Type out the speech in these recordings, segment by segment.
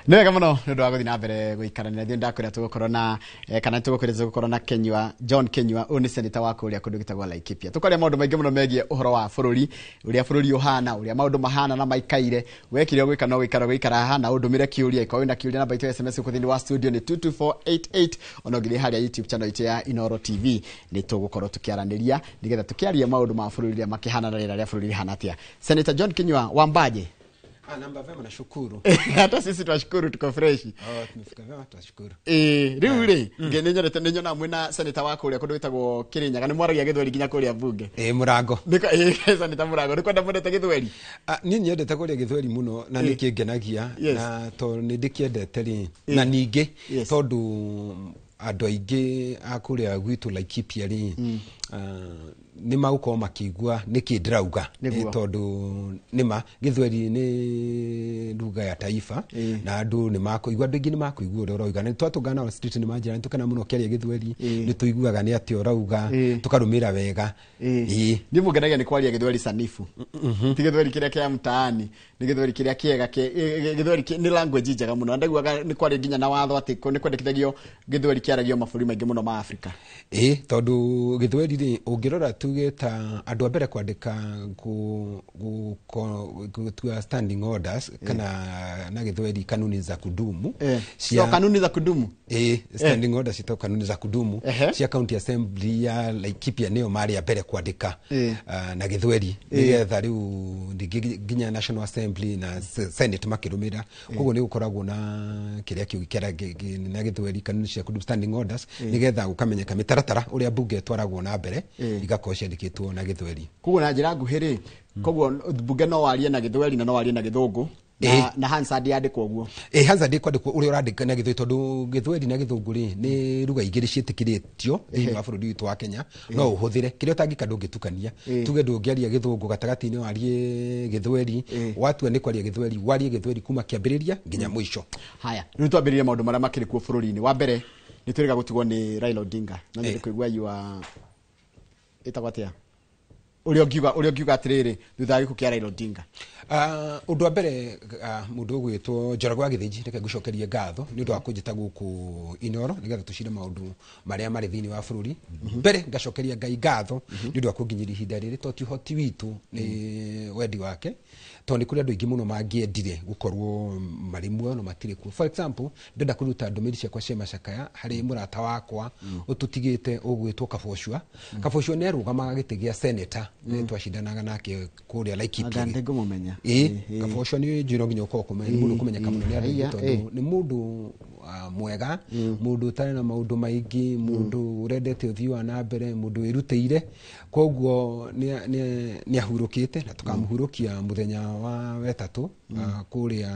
Nĩ wega mũno nĩ ũndũ wa gũthiĩ na mbere gũikarania ithuĩ. Ndakwĩra tũgũkorwo na kana tũgũkwĩra tũgũkorwo na Kenyua John Kenyua. Ũyũ nĩ senator wa kũrĩa kũndũ gĩtagwo Laikipia. Tũkaria maũndũ maingĩ mũno megiĩ ũhoro wa bũrũri, ũrĩa bũrũri ũhana, ũrĩa maũndũ mahana na maikaire. Wekire gwĩka no gũikara gũikara haha na ũndũmĩre kĩũria. Ikorwo wĩna kĩũria, namba itũ ya SMS gũkũ thĩinĩ wa studio nĩ 22488. Ona ũngĩthiĩ harĩa YouTube channel itũ ya Inoro TV, nĩ tũgũkorwo tũkĩaranĩria nĩgetha tũkĩaria maũndũ ma bũrũri ũrĩa makĩhana na rĩera rĩa bũrũri rĩhana atĩa. Senator John Kinyua, wambaje? Ah, namba vema, nashukuru. Hata sisi twashukuru, tuko freshi. Oh, tumefika vema, tunashukuru. Ĩĩ, rĩu rĩ nĩ nyonete, nĩ nyonaga mwĩna senator wa kũrĩa kũndũ gwĩtagwo Kĩrĩnyaga, nĩ mwaragia gĩthweri nginya kũrĩa bunge. Eh, Mũrango. Ĩĩ, Senator Mũrango, nĩ kwenda mwendete gĩthweri. Ah, niĩ nyendete kũrĩa gĩthweri mũno na nĩ kĩngenagia na tondũ nĩ ndĩkĩendete rĩ, na ningĩ tondũ andũ aingĩ a kũrĩa gwitũ Laikipia rĩ, nĩ magũkorwo makĩigua nĩkĩ ndĩrauga. Tondũ nĩma gĩthweri nĩ lugha ya taifa na andũ nĩ makũigua, andũ aingĩ nĩ makũigua ũrĩa ũrauga. Na twatũngana nao street nĩ manjĩra nĩ tũkena mũno ũkĩaria gĩthweri, nĩ tũiguaga nĩ atĩa ũrauga, tũkarũmĩrĩra wega. Niĩ mũngenagia nĩ kwaria gĩthweri sanifu, ti gĩthweri kĩrĩa kĩa mtaani, nĩ gĩthweri kĩrĩa kĩega, gĩthweri nĩ language njega mũno. Na ndaiguaga nĩ kwarĩ nginya na watho atĩ nĩ kwendekithagio gĩthweri kĩaragio mabũrũri maingĩ mũno ma Afrika. Ĩĩ, tondũ gĩthweri rĩ, ũngĩrora tuge ta andũ a mbere kwandĩka gũtua standing orders kana na gĩthweri kanuni za kudumu. Cia kanuni za kudumu. Ĩĩ, standing orders citagwo kanuni za kudumu cia county assembly ya Laikipia, nĩo marĩ a mbere kwandĩka na gĩthweri, nĩgetha rĩu ningĩ nginya national assembly na senate makĩrũmĩrĩra. Koguo nĩ gũkoragwo na kĩrĩa kĩu na gĩthweri kanuni cia kudumu, standing orders, nĩgetha gũkamenyeka mĩtaratara ũrĩa mbunge ĩtwaragwo na mbere, igakorwo ciandĩkĩtwo na gĩthweri. Koguo na njĩra nguhĩ rĩ, koguo mbunge no warie na gĩthweri na no warie na gĩthũngũ na, na Hansard yandĩkwo ũguo. Ĩ, Hansard ĩkwandĩkwo ũrĩa ũrandĩka na gĩthweri, tondũ gĩthweri na gĩthũngũ rĩ, nĩ lugha igĩrĩ ciĩtĩkĩrĩtio thĩinĩ wa bũrũri witũ wa Kenya. No ũhũthĩre kĩrĩa ũtangĩka, ndũngĩtukania. Tuge ndũngĩaria gĩthũngũ gatagatĩ-inĩ warie gĩthweri. Watua nĩ kwaria gĩthweri, warie gĩthweri kuma kĩambĩrĩria nginya mũico. Haya, rĩu twambĩrĩrie maũndũ marĩa makĩrĩ kuo bũrũri-inĩ. Wa mbere nĩ twĩrĩga gũtigwo nĩ Raila Odinga. No nyende kũigua yua ĩtagwo atĩa, ũrĩa ũngiuga atĩrĩrĩ thutha wa gĩkuũ kĩa Raila Odinga. Ũndũ wa mbere, mũndũ ũgwĩtwo Njoroge wa Gĩthĩnji, reke ngũcokerie ngatho nĩ ũndũ wa kũnjĩta gũkũ Inoro nĩgetha tũcire maũndũ marĩa marĩ thĩinĩ wa bũrũri. Mbere ngacokeria Ngai ngatho nĩ ũndũ wa kũnginyĩria ihinda rĩrĩ, tondũ ti ũhoti witũ, nĩ wendi wake, tondũ nĩ kũrĩ andũ aingĩ mũno mangĩendire gũkorwo marĩ muoyo no matirĩ kuo. For example, ndĩrenda kũruta ndũmĩrĩri ciakwa cia macakaya harĩ mũrata wakwa ũtũtigĩte ũgwĩtwo Kabocua. Kabocua nĩ arũgamaga gĩtĩ gĩa senator, nĩ twacindanaga nake kũrĩa Laikipia. Anga ndĩngũmũmenya. Ĩ, Kabocua nĩ njũĩ no nginya ũkorwo kũmenya, nĩ mũndũ kũmenyeka mũno nĩ andũ aingĩ, tondũ nĩ mũndũ mwega, mũndũ ũtarĩ na maũndũ maingĩ, mũndũ ũrendete ũthii wa na mbere, mũndũ wĩrutĩire. Koguo nĩ ahurũkĩte na tũkamũhurũkia mũthenya wa wetatũ kũrĩa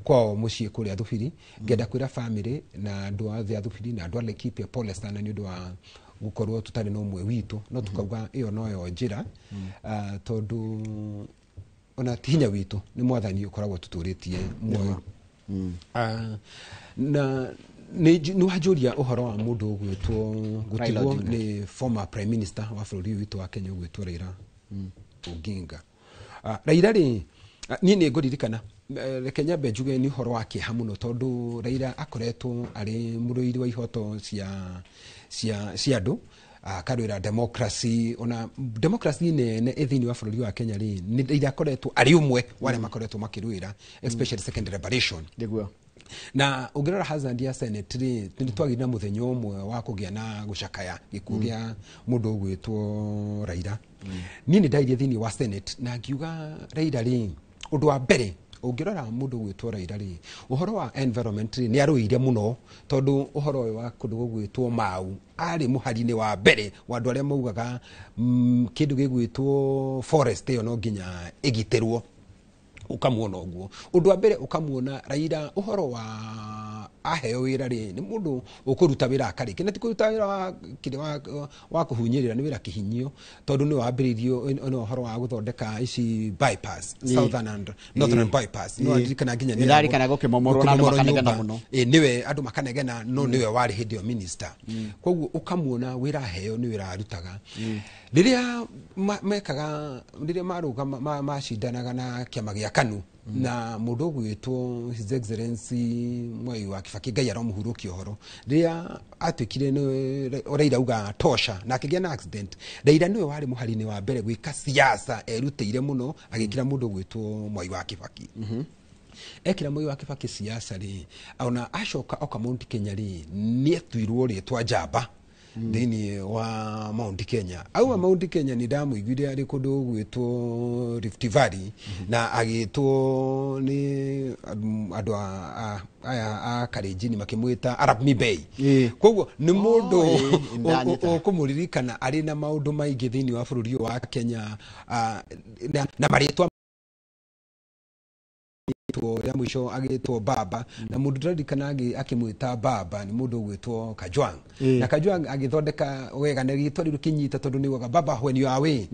kwao mũciĩ kũrĩa Thubiri. Ngenda kwĩra family na andũ othe a Thubiri na andũ a Laikipia pole sana nĩ ũndũ wa gũkorwo tũtarĩ na ũmwe witũ, no tukauga ĩyo noyo njĩra, tondũ ona ti hinya witũ, nĩ mwathani ũkoragwo tũtũrĩtie muoyo. Na nĩ wanjũria ũhoro wa mũndũ ũgwĩtwo Raila gũtigwo Odinga. Nĩ former prime minister wa bũrũri ũyũ witũ wa Kenya ũgwĩtwo Raila Odinga. Raila rĩ, niĩ nĩ ngũririkana, reke nyambe njuge nĩ ũhoro wa kĩeha mũno, tondũ Raila akoretwo arĩ mũrũiri wa ihoto cia andũ, akarwĩra democracy. Ona democracy nene ĩ thĩinĩ wa bũrũri wa Kenya rĩ, nĩ Raila akoretwo arĩ ũmwe wa arĩa makoretwo makĩrũĩra, especially second liberation. Na ũngĩrora Hansard ya Senate rĩ, nĩ twagĩire na mũthenya ũmwe wa kũgĩa na gũcakaya gĩkuũ gĩa mũndũ ũgwĩtwo Raila. Niĩ nĩ ndairie thĩinĩ wa Senate na ngiuga Raila rĩ, ũndũ wa mbere ũngĩrora mũndũ ũgwĩtwo Raila rĩ, ũhoro wa environment rĩ, nĩ arũire mũno, tondũ ũhoro ũyũ wa kũndũ gũgwĩtwo Mau arĩ mũhari-inĩ wa mbere wa andũ arĩa maugaga kĩndũ gĩgwĩtwo forest ĩyo no nginya ĩgitĩrwo. Ũkamuona ũguo, ũndũ wa mbere ũkamuona Raila ũhoro wa aheo wĩra rĩ, nĩ mũndũ ũkũruta wĩra akarĩkia, na ti kũruta wĩra wa kĩrĩa wa kũhunyĩrĩra, nĩ wĩra kĩhinyio, tondũ nĩ wambĩrĩirio nĩ ũhoro wa gũthondeka ici bypass, southern and northern bypass, no ndirikana nginya nĩ Nĩndarikana gũkĩmomorwo na andũ gũkĩmomorwo makanegena nyũmba. mũno. Ĩ, nĩwe andũ makanegena, no nĩwe warĩ hĩndĩ ĩyo minister. Koguo ũkamuona wĩra aheo nĩ wĩra arutaga. Rĩrĩa mekaga, rĩrĩa marũgama macindanaga na kĩama gĩa KANU. Na mũndũ ũgwĩtwo His Excellency Mwai wa Kibaki, Ngai aromũhurũkia ũhoro, rĩrĩa atuĩkire nĩ Raila auga tosha na akĩgĩa na accident, Raila nĩwe warĩ mũhari-inĩ wa mbere gwĩka siasa erutĩire mũno, agĩkĩra mũndũ ũgwĩtwo Mwai wa Kibaki. Ekĩra Mwai wa Kibaki siasa rĩ, ona acoka oka Mount Kenya rĩ, nĩetuirwo rĩtwa njamba thĩinĩ wa Mount Kenya. Auma Mount Kenya nĩ ndamũiguire arĩ kũndũ gwĩtwo Rift Valley, na agĩtwo nĩ andũ aya a Kalenjin makĩmwĩta Arap Mibei. Koguo nĩ mũndũ Ndanyita. ũkũmũririkana arĩ na maũndũ maingĩ thĩinĩ wa bũrũri ũyũ wa Kenya, na marĩtwa rĩa mũico agĩtwo baba, na mũndũ ndĩraririkana akĩmwĩta baba nĩ mũndũ ũgwĩtwo Kajwang. Na Kajwang agĩthondeka wega na rĩtwa rĩu rĩkĩnyita, tondũ nĩ ugaga baba when you are away,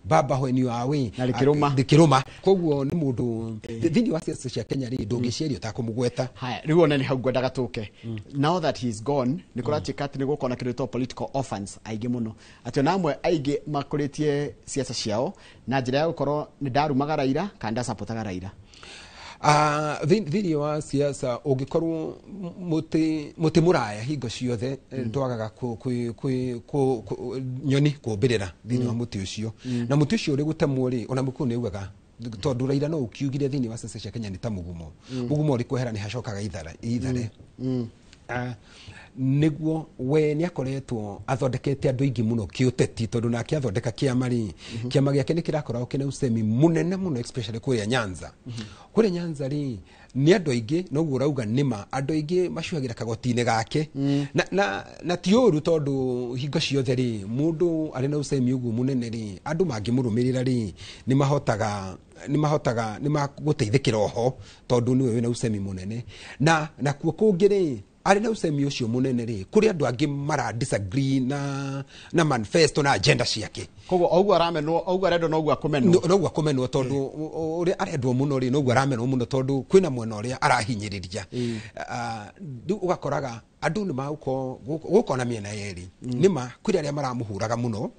baba when you are away. Na rĩkĩrũma. Rĩkĩrũma. Koguo nĩ mũndũ thĩinĩ wa siasa cia Kenya rĩ, ndũngĩciaria ũtakũmũgweta. Haya, rĩu ona nĩ hau ngwendaga tũke. Now that he is gone, nĩ kũratuĩka atĩ nĩ gũkorwo na kĩndũ gĩtagwo political orphans aingĩ mũno, atĩ ona amwe aingĩ makũrĩtie siasa ciao na njĩra ya gũkorwo nĩ ndarumaga Raila kana ndasapotaga Raila. Thĩinĩ wa siasa ũngĩkorwo mũtĩ mũraya hingo ciothe, ndwagaga nyoni kũmbĩrĩra thĩinĩ wa mũtĩ ũcio, na mũtĩ ũcio ũrĩ gũtemwo rĩ, ona mũkũyũ nĩ augaga, tondũ Raila no ũkiugire thĩinĩ wa siasa cia Kenya nĩ ta mũgumo, mũgumo ũrĩ kwehera nĩ hacokaga ithare. Nĩguo we nĩ akoretwo athondekete andũ aingĩ mũno kĩũteti, tondũ nake athondeka kĩama rĩ, kĩama gĩake nĩ kĩrakoragwo kĩna ũcemi mũnene mũno, especially kũrĩa Nyanza. Kũrĩa Nyanza rĩ, nĩ andũ aingĩ, noguo ũrauga nĩma, andũ aingĩ macuhagĩra kagoti-inĩ gake, na ti ũru, tondũ hingo ciothe rĩ, mũndũ arĩ na ũcemi ũguo mũnene rĩ, andũ mangĩmũrũmĩrĩra rĩ, nĩ mahotaga nĩ magũteithĩkĩra oho, tondũ nĩwe wĩna ũcemi mũnene. Na nakuo kũngĩ rĩ, arĩ na ũcemi ũcio mũnene rĩ, kũrĩ andũ angĩ mara disagree na manifesto na agenda ciake. Koguo o ũguo aramenwo, o ũguo arendwo, noguo akũmenwo. Noguo akũmenwo, tondũ ũrĩa arendwo mũno rĩ, noguo aramenwo mũno, tondũ kwĩna mwena ũrĩa arahinyĩrĩria. Rĩu ũgakoraga andũ nĩ magũkorwo gũkorwo na mĩena yerĩ. Nĩma kwĩrĩ arĩa maramũhũraga mũno,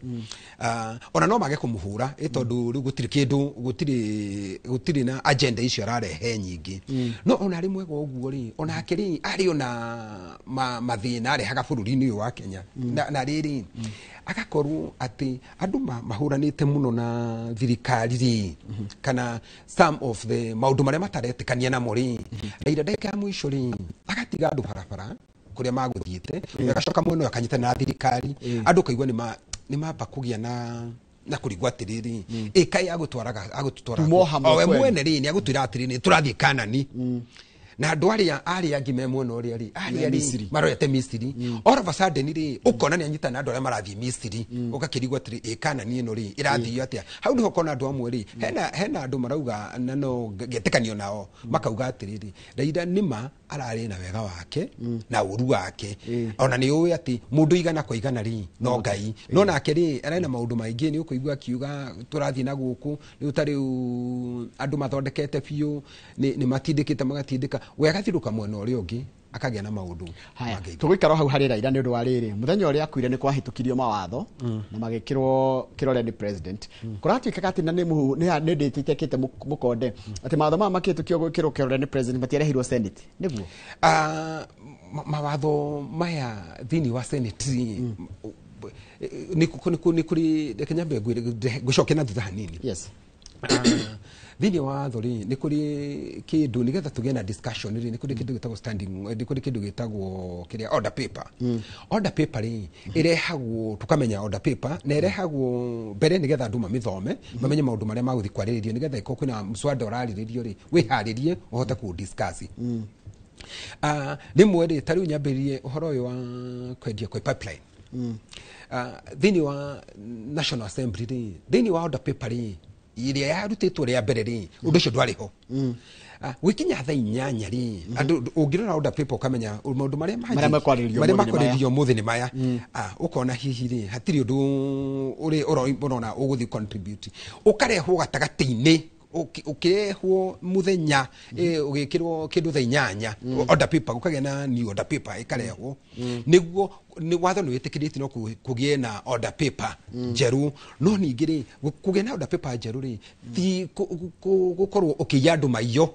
ona no mage kũmũhũra ĩ, tondũ rĩu gũtirĩ kĩndũ, gũtirĩ na agenda icio ararehe nyingĩ. No ona arĩ mwega ũguo rĩ, onake rĩ, arĩ ona mathĩna arehaga bũrũri-inĩ ũyũ wa Kenya, na rĩrĩ agakorwo atĩ andũ mahũranĩte mũno na thirikari rĩ, kana some of the maũndũ marĩa mataretĩkania namo rĩ, Raila ndagĩka ya mũico rĩ, agatiga andũ barabara kũrĩa magũthiĩte, agacoka mwena ũyũ akanyitana na thirikari. Andũ ũkaigua nĩ mamba kũgĩa na kũrigwo atĩrĩrĩ, ĩ kaĩ agũtwaraga agũtũtwara Tuma o hamwe o we kweli. Mwene rĩ, nĩ agũtwĩra atĩrĩrĩ, nĩ tũrathiĩ Kanani, na andũ arĩa angĩ me mwena ũrĩa rĩ, arĩa Me rĩ Misiri. marorete Misiri. All of a sudden rĩ, ũkona nĩ anyitana na andũ arĩa marathiĩ Misiri, ũgakĩrigwo atĩrĩ, ĩ Kanani ĩno rĩ, ĩrathiĩ atĩa? Hau nĩho ũkona andũ amwe rĩ, hena andũ marauga, na no ngetĩkanio nao, makauga atĩrĩrĩ, Raila nĩma ararĩ na wega wake na ũru wake, ona nĩ ũĩ atĩ mũndũ igana kwa igana rĩ, no Ngai no nake rĩ, arĩ na maũndũ maingĩ. Nĩ ũkũigua akiuga tũrathiĩ na gũkũ rĩu, ta rĩu andũ mathondekete biũ nĩ matindĩkĩte magatindĩka, we agathirũka mwena ũrĩa ũngĩ, akagĩa na maũndũ Haya, mangĩ. Tũgũikara o hau harĩ Raila nĩ ũndũ wa rĩrĩ, mũthenya ũrĩa akuire nĩ kwahĩtũkirio mawatho na magĩkĩrwo kĩrore nĩ president. Kũratuĩkaga atĩ na nĩ ndĩtĩkĩte mũkonde atĩ mawatho maya makĩhĩtũkio gwĩkĩrwo kĩrore nĩ president matiarehirwo Senate, nĩguo? Mawatho maya thĩinĩ wa Senate rĩ, nĩ kũrĩ, reke nyambe ngwĩre, ngũcoke na thutha hanini. Yes. Thĩinĩ wa watho rĩ, nĩ kũrĩ kĩndũ nĩgetha tũgĩe na discussion rĩ, nĩ kũrĩ kĩndũ gĩtagwo standing, nĩ kũrĩ kĩndũ gĩtagwo kĩrĩa order paper. Order paper rĩ, ĩrehagwo, tũkamenya order paper na ĩrehagwo mbere nĩgetha andũ mamĩthome, mamenye maũndũ marĩa magũthiĩ kwarĩrĩrio, nĩgetha ĩkorwo kwĩna mũswada ũrarĩrĩrio rĩ, wĩharĩrie ũhote kũ discuss. Rĩmwe rĩ, ta rĩu nyambĩrĩrie ũhoro ũyũ wa kwendia kwa pipeline. Thĩinĩ wa National Assembly rĩ, thĩinĩ wa order paper rĩ, ĩrĩa yarutĩtwo rĩa mbere rĩ, ũndũ ũcio ndwarĩ ho. Gũgĩkinya thaa 8 rĩ, andũ ũngĩrora order paper ũkamenya maũndũ marĩa Marĩa mekwarĩrĩrio marĩa ũmũthĩ nĩ maya. mekwarĩrĩrio ũmũthĩ nĩ maya. Ũkona hihi rĩ, hatirĩ ũndũ ũrĩ ũrona ũgũthiĩ contribute, ũkarehwo gatagatĩ-inĩ. Ũkĩrehwo mũthenya, ũgĩkĩrwo kĩndũ thaa 8, order paper, gũkagĩa na new order paper ĩkarehwo, nĩguo nĩ watho nĩ wĩtĩkĩrĩtie no kũgĩe na order paper njerũ. No ningĩ rĩ, kũgĩa na order paper njerũ rĩ, ti gũkorwo ũkĩiya andũ maiyo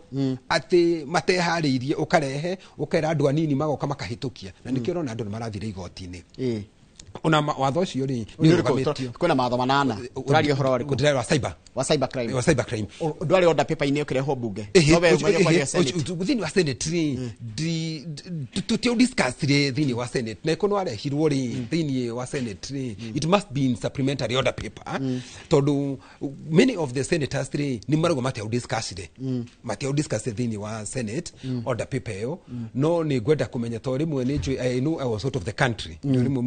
atĩ mateharĩirie, ũkarehe ũkera andũ anini magoka makahĩtũkia, na nĩkĩo ũrona andũ nĩ marathire igoti-inĩ. Ona watho ũcio rĩ, nĩ ũrũgamĩtio. Kwĩna mawatho 8. Tũraria ũhoro ũrĩkũ? Ndĩrarora wa cyber. Wa cyber crime. Wa cyber crime. Ndwarĩ order paper-inĩ ũkĩrehwo bunge? No we umagia kwaria Senate. Thĩinĩ wa Senate rĩ, tũtiũ discuss rĩ thĩinĩ wa Senate, na ĩkorwo warehirwo rĩ thĩinĩ wa Senate rĩ, it must be in supplementary order paper, tondũ many of the senators rĩ, nĩ marauga matiau discuss rĩ, matiau discuss thĩinĩ wa Senate order paper ĩyo. No nĩ ngwenda kũmenya, tondũ rĩmwe nĩ njũĩ, I know I was out of the country rĩmwe,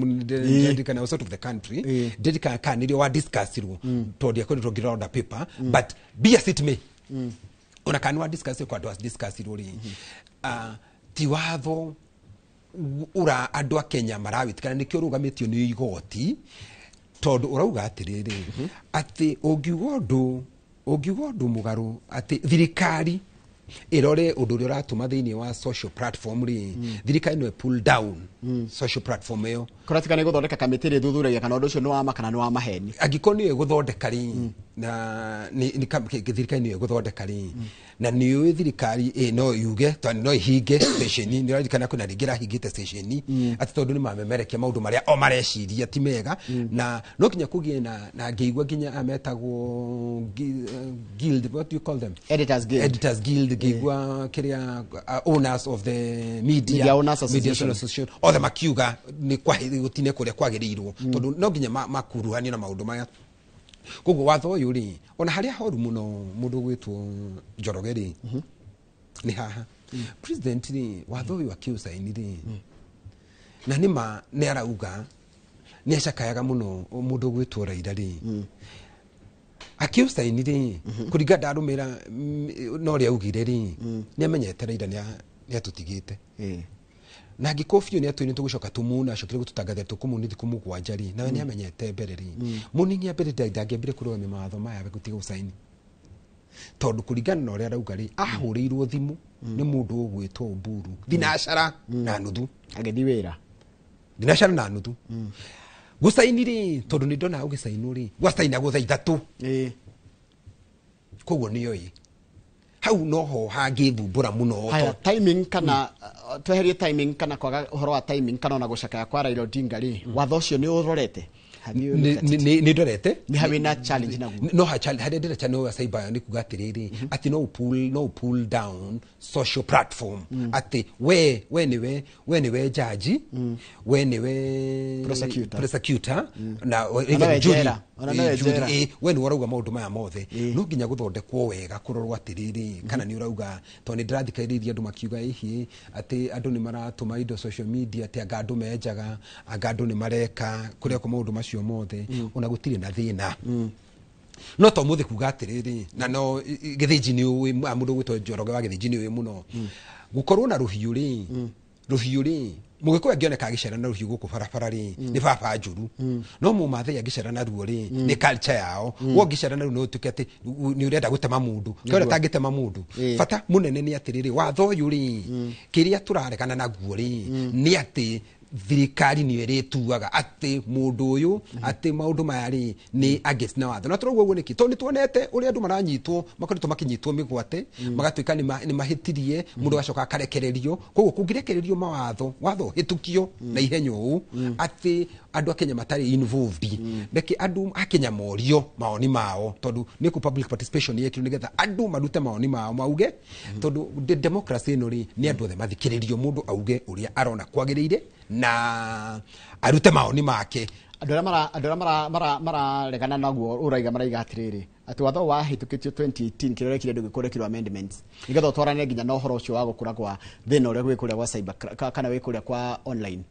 ndirikana I was out of the country, ndirikana kana nĩrĩo wa discussirwo, tondũ ndiakoretwo ngĩrora order paper. But be as it may, ona kana wa discuss kwa andũ discussirwo rĩ, ti watho ura andũ a Kenya marawĩtĩkana. Nĩkĩo ũrũgamĩtio nĩ igoti, tondũ ũrauga atĩrĩrĩ, atĩ ũngiuga ũndũ mũgarũ, atĩ thirikari ĩrore ũndũ ũrĩa ũratũma thĩinĩ wa social platform rĩ, thirikari no ĩ pull down social platform ĩyo. Kũratika nĩ gũthondeka kamĩtĩ ĩrĩa ĩthuthuragia kana ũndũ ũcio nĩ wa ma kana nĩ wa maheni. Angĩkorwo nĩyo ĩgũthondeka rĩ, na thirikari nĩyo ĩgũthondeka rĩ, na nĩ ũĩ thirikari no yuge tondũ no ĩhinge station. Nĩ ũraririkana kwĩna rĩngĩ ĩrahingĩte station atĩ tondũ nĩ mamemerekia maũndũ marĩa o mareciria ti mega. Na no nginya kũgĩe na ngĩigua nginya aya metagwo guild, what do you call them? Editors Guild. Editors Guild, ngĩigua kĩrĩa owners of the media, Media Owners Media Association. Owners Association, othe makiuga nĩ gũtine kũrĩa kwagĩrĩirwo, tondũ no nginya makuruhanio na maũndũ maya. Koguo watho ũyũ rĩ, ona harĩa horu mũno mũndũ gwĩtwo Njoroge rĩ, nĩ haha president rĩ, watho ũyũ akĩũcaini rĩ, na nĩ ma nĩ arauga nĩ acakayaga mũno mũndũ gwĩtwo Raila rĩ, akĩũcaini rĩ, kũringa ndarũmĩra na ũrĩa augire rĩ, nĩ amenyete Raila nĩ atũtigĩte, na angĩkorwo biũ nĩ atũĩ nĩ tũgũcoka tũmuna acokire gũtũtangathĩra tũkũmuni thikũ 7 rĩ, nawe nĩ amenyete mbere rĩ, mũnini mbere ndangĩambire kũrũgamia mawatho maya gũtiga gũcaini, tondũ kũringana na ũrĩa arauga rĩ, ahũrĩirwo thimũ nĩ mũndũ ũgwĩtwo Oburu thinacara na nuthu. Agĩthiĩ wĩra. Thinacara na nuthu gũcaini rĩ, tondũ nĩ ndona ũgĩcainwo rĩ, gwacainagwo thaa 3. Koguo nĩoĩ hau noho hangĩthumbũra mũno. Haya, timing kana tweherie timing kana kwaga ũhoro wa timing kana ona gũcakaya kwa Raila Odinga rĩ, watho ũcio nĩ ũrorete? Have you looked at it? Nĩ ndorete. Nĩ harĩ na challenge naguo? No harĩa ndĩra challenge wa cyber nĩ kuga atĩrĩrĩ, atĩ no pull down social platform, atĩ we nĩwe jaji, we nĩwe Prosecutor. Prosecutor na Ona we jury. njera. Ona nowe jury, njera. We nĩwe ũrauga maũndũ maya mothe. No nginya gũthondekwo wega, kũrorwo atĩrĩrĩ, kana nĩ ũrauga, tondũ nĩ ndĩrathikĩrĩria andũ makiuga ĩhĩ atĩ andũ nĩ maratũma indo social media, atĩ anga andũ menjaga, anga andũ nĩ mareka kũrĩa kwa maũndũ macio mothe, ona gũtirĩ na thĩna. No to mũthĩ kuga atĩrĩrĩ, na no Gĩthĩnji nĩ ũĩ, mũndũ gwĩtwo Njoroge wa Gĩthĩnji nĩ ũĩ mũno gũkorwo na rũhiũ rĩ, rũhiũ rĩ, mũgĩkũyũ angĩoneka agĩcera na rũhiũ gũkũ barabara rĩ, nĩ baba njũru. No mũmathai angĩcera naruo rĩ, nĩ culture yao. We ũngĩcera naruo no ũtuĩke atĩ nĩ ũrenda gũtema mũndũ, kĩrĩa ũtangĩtema mũndũ. Bata mũnene nĩ atĩrĩrĩ, watho ũyũ rĩ, kĩrĩa tũraregana naguo rĩ, nĩ atĩ thirikari nĩyo ĩrĩtuaga atĩ mũndũ ũyũ, atĩ maũndũ maya rĩ, nĩ against na watho. Na tũrauga ũguo nĩkĩ? Tondũ nĩ tuonete ũrĩa andũ maranyitwo, makoretwo makĩnyitwo mĩgwate, magatuĩka nĩ mahĩtirie, mũndũ agacoka akarekererio. Koguo kũngĩrekererio mawatho, watho ũhĩtũkio na ihenya ũũ atĩ andũ a Kenya matarĩ involved, reke andũ a Kenya morio mawoni mao, tondũ nĩ kũ public participation yekirwo nĩgetha andũ marute mawoni mao mauge, tondũ democracy ĩno rĩ, nĩ andũ othe mathikĩrĩrio, mũndũ auge ũrĩa arona kwagĩrĩire na arute maoni make. Andũ arĩa mararegana naguo ũraiga, maraiga atĩrĩrĩ, atĩ watho wahĩtũkĩtio 2018, kĩrĩa ũrekire ndũgĩkũrekirwo amendments nĩgetha ũtwarane nginya na ũhoro ũcio wa gũkũra kwa thĩna ũrĩa gwĩ kũrĩa kwa cyber kana wĩ kũrĩa kwa online.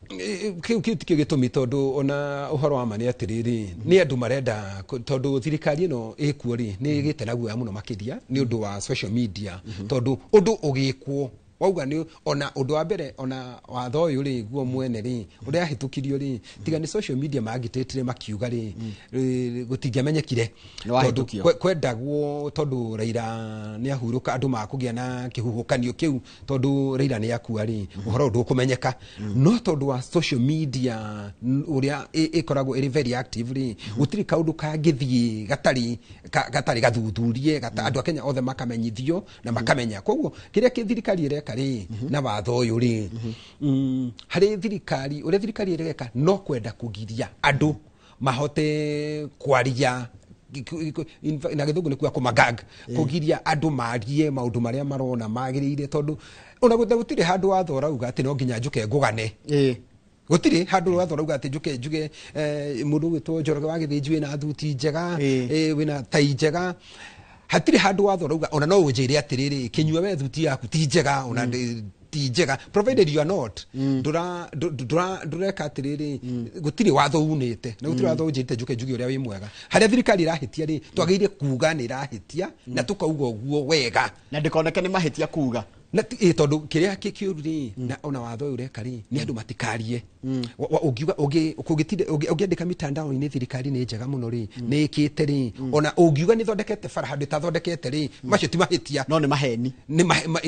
Kĩu tikĩo gĩtũmi, tondũ ona ũhoro wa ma nĩ atĩrĩrĩ, nĩ andũ marenda tondũ thirikari ĩno ĩkuo rĩ, nĩ ĩgĩte na guoya mũno makĩria nĩ ũndũ wa social media, tondũ ũndũ ũgĩkwo Wauga nĩ ona ũndũ wa mbere, ona watho ũyũ rĩ, guo mwene rĩ, ũrĩa ahĩtũkirio rĩ, tiga nĩ social media magitĩtire makiuga rĩ, gũtingĩamenyekire. Nĩ wahĩtũkio. Tondũ kwendagwo, tondũ Raila nĩ ahurũka, andũ makũgĩa na kĩhuhũkanio kĩu, tondũ Raila nĩ akua rĩ, ũhoro ũyũ ndũkũmenyeka. No tondũ wa social media ũrĩa ĩkoragwo ĩrĩ very active rĩ, gũtirĩ kaũndũ kangĩthiĩ gatarĩ gatarĩ gathuthurie andũ a Kenya othe makamenyithio na makamenya. Koguo kĩrĩa kĩ thirikari ĩreka rĩ na watho ũyũ rĩ, harĩ thirikari, ũrĩa thirikari ĩreka no kwenda kũgiria andũ mahote kwaria, na gĩthũngũ nĩ kuga kũmagag, kũgiria andũ marie maũndũ marĩa marona magĩrĩire, tondũ ona gũtirĩ handũ watho ũrauga atĩ no nginya njũke ngũgane. Gũtirĩ handũ watho ũrauga atĩ njuke njuge mũndũ ũgwĩtwo Njoroge wa Gĩthĩnji wĩna thuti njega, wĩna tai njega. Hatirĩ handũ watho ũrauga. Ona no ũnjĩre atĩrĩrĩ, Kĩnyua, we thuti yaku ti njega, ona ti njega, provided you are not ndũra ndũra ndũreka atĩrĩrĩ, gũtirĩ watho unĩte na gũtirĩ watho ũnjĩrĩte njuke njuge ũrĩa wĩ mwega. Harĩa thirikari ĩrahĩtia rĩ, twagĩrĩire kuga nĩ ĩrahĩtia na tũkauga ũguo wega. Na ndĩkoneke nĩ mahĩtia kuga. Na tondũ kĩrĩa kĩũru rĩ, na ona watho ũyũ ũreka rĩ, nĩ andũ matikarie. Ũngiuga ũngĩandĩka mitandao-inĩ thirikari nĩ njega mũno rĩ, nĩ ĩkĩte rĩ, ona ũngiuga nĩ thondekete bara handũ ĩtathondekete rĩ, macio ti mahĩtia. No nĩ maheni. Nĩ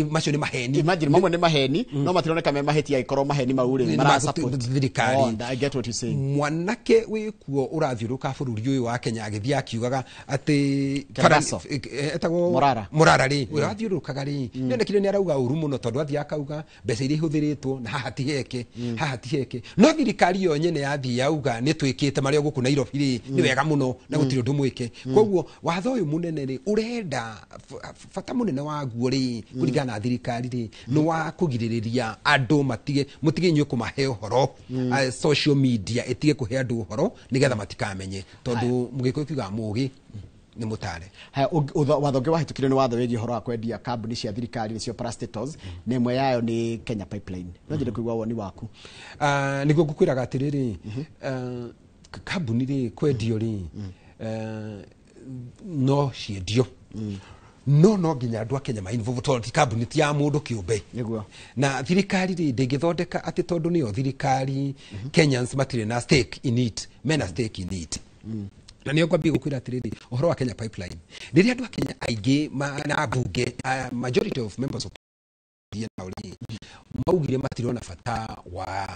macio nĩ maheni. Imagine, mamwe nĩ maheni, no matironeka me mahĩtia angĩkorwo maheni mau rĩ Nĩ mara support thirikari. Oh, I get what you're saying. Mwanake wĩkuo ũrathiũrũka bũrũri ũyũ wa Kenya agĩthiĩ akiugaga atĩ Kebaso. Etagwo Morara. Morara rĩ, ũrĩa wathiũrũrũkaga rĩ, nĩonekire nĩ arauga ũru mũno, tondũ athiĩ akauga mbeca iria ihũthĩrĩtwo na haha ti heke, haha ti heke, no thirikari yo nyene yathiĩ yauga nĩ twĩkĩte marĩa gũkũ Nairobi rĩ nĩ wega mũno na gũtirĩ ũndũ mwĩke. Koguo watho ũyũ mũnene rĩ, ũrenda bata mũnene waguo rĩ, kũringana na thirikari rĩ, nĩ wa kũgirĩrĩria andũ matige, mũtige inyuĩ kũmahe ũhoro. Social media ĩtige kũhe andũ ũhoro nĩgetha matikamenye, tondũ mũgĩkũyũ kiugaga mũgĩ nĩ mũtare. Haya, watho ũngĩ wahĩtũkirio nĩ watho wĩgiĩ ũhoro wa kwendia kambuni cia thirikari, nĩcio parastatals, na ĩmwe yayo nĩ Kenya Pipeline. No nyende kũigua woni waku. Nĩguo ngũkwĩraga atĩrĩrĩ, kambuni rĩ kwendio rĩ, no ciendio, no nginya andũ a Kenya ma involve, tondũ ti kambuni, ti ya mũndũ kĩũmbe. Na thirikari rĩ ndĩngĩthondeka atĩ tondũ nĩyo thirikari, Kenyans matirĩ na stake in it. Mena stake in it. Na nĩyo ngwambia gũkwĩra atĩrĩrĩ, ũhoro wa Kenya Pipeline, rĩrĩa andũ a Kenya aingĩ na mbunge, majority of members of nao rĩ, maugire matirona bata wa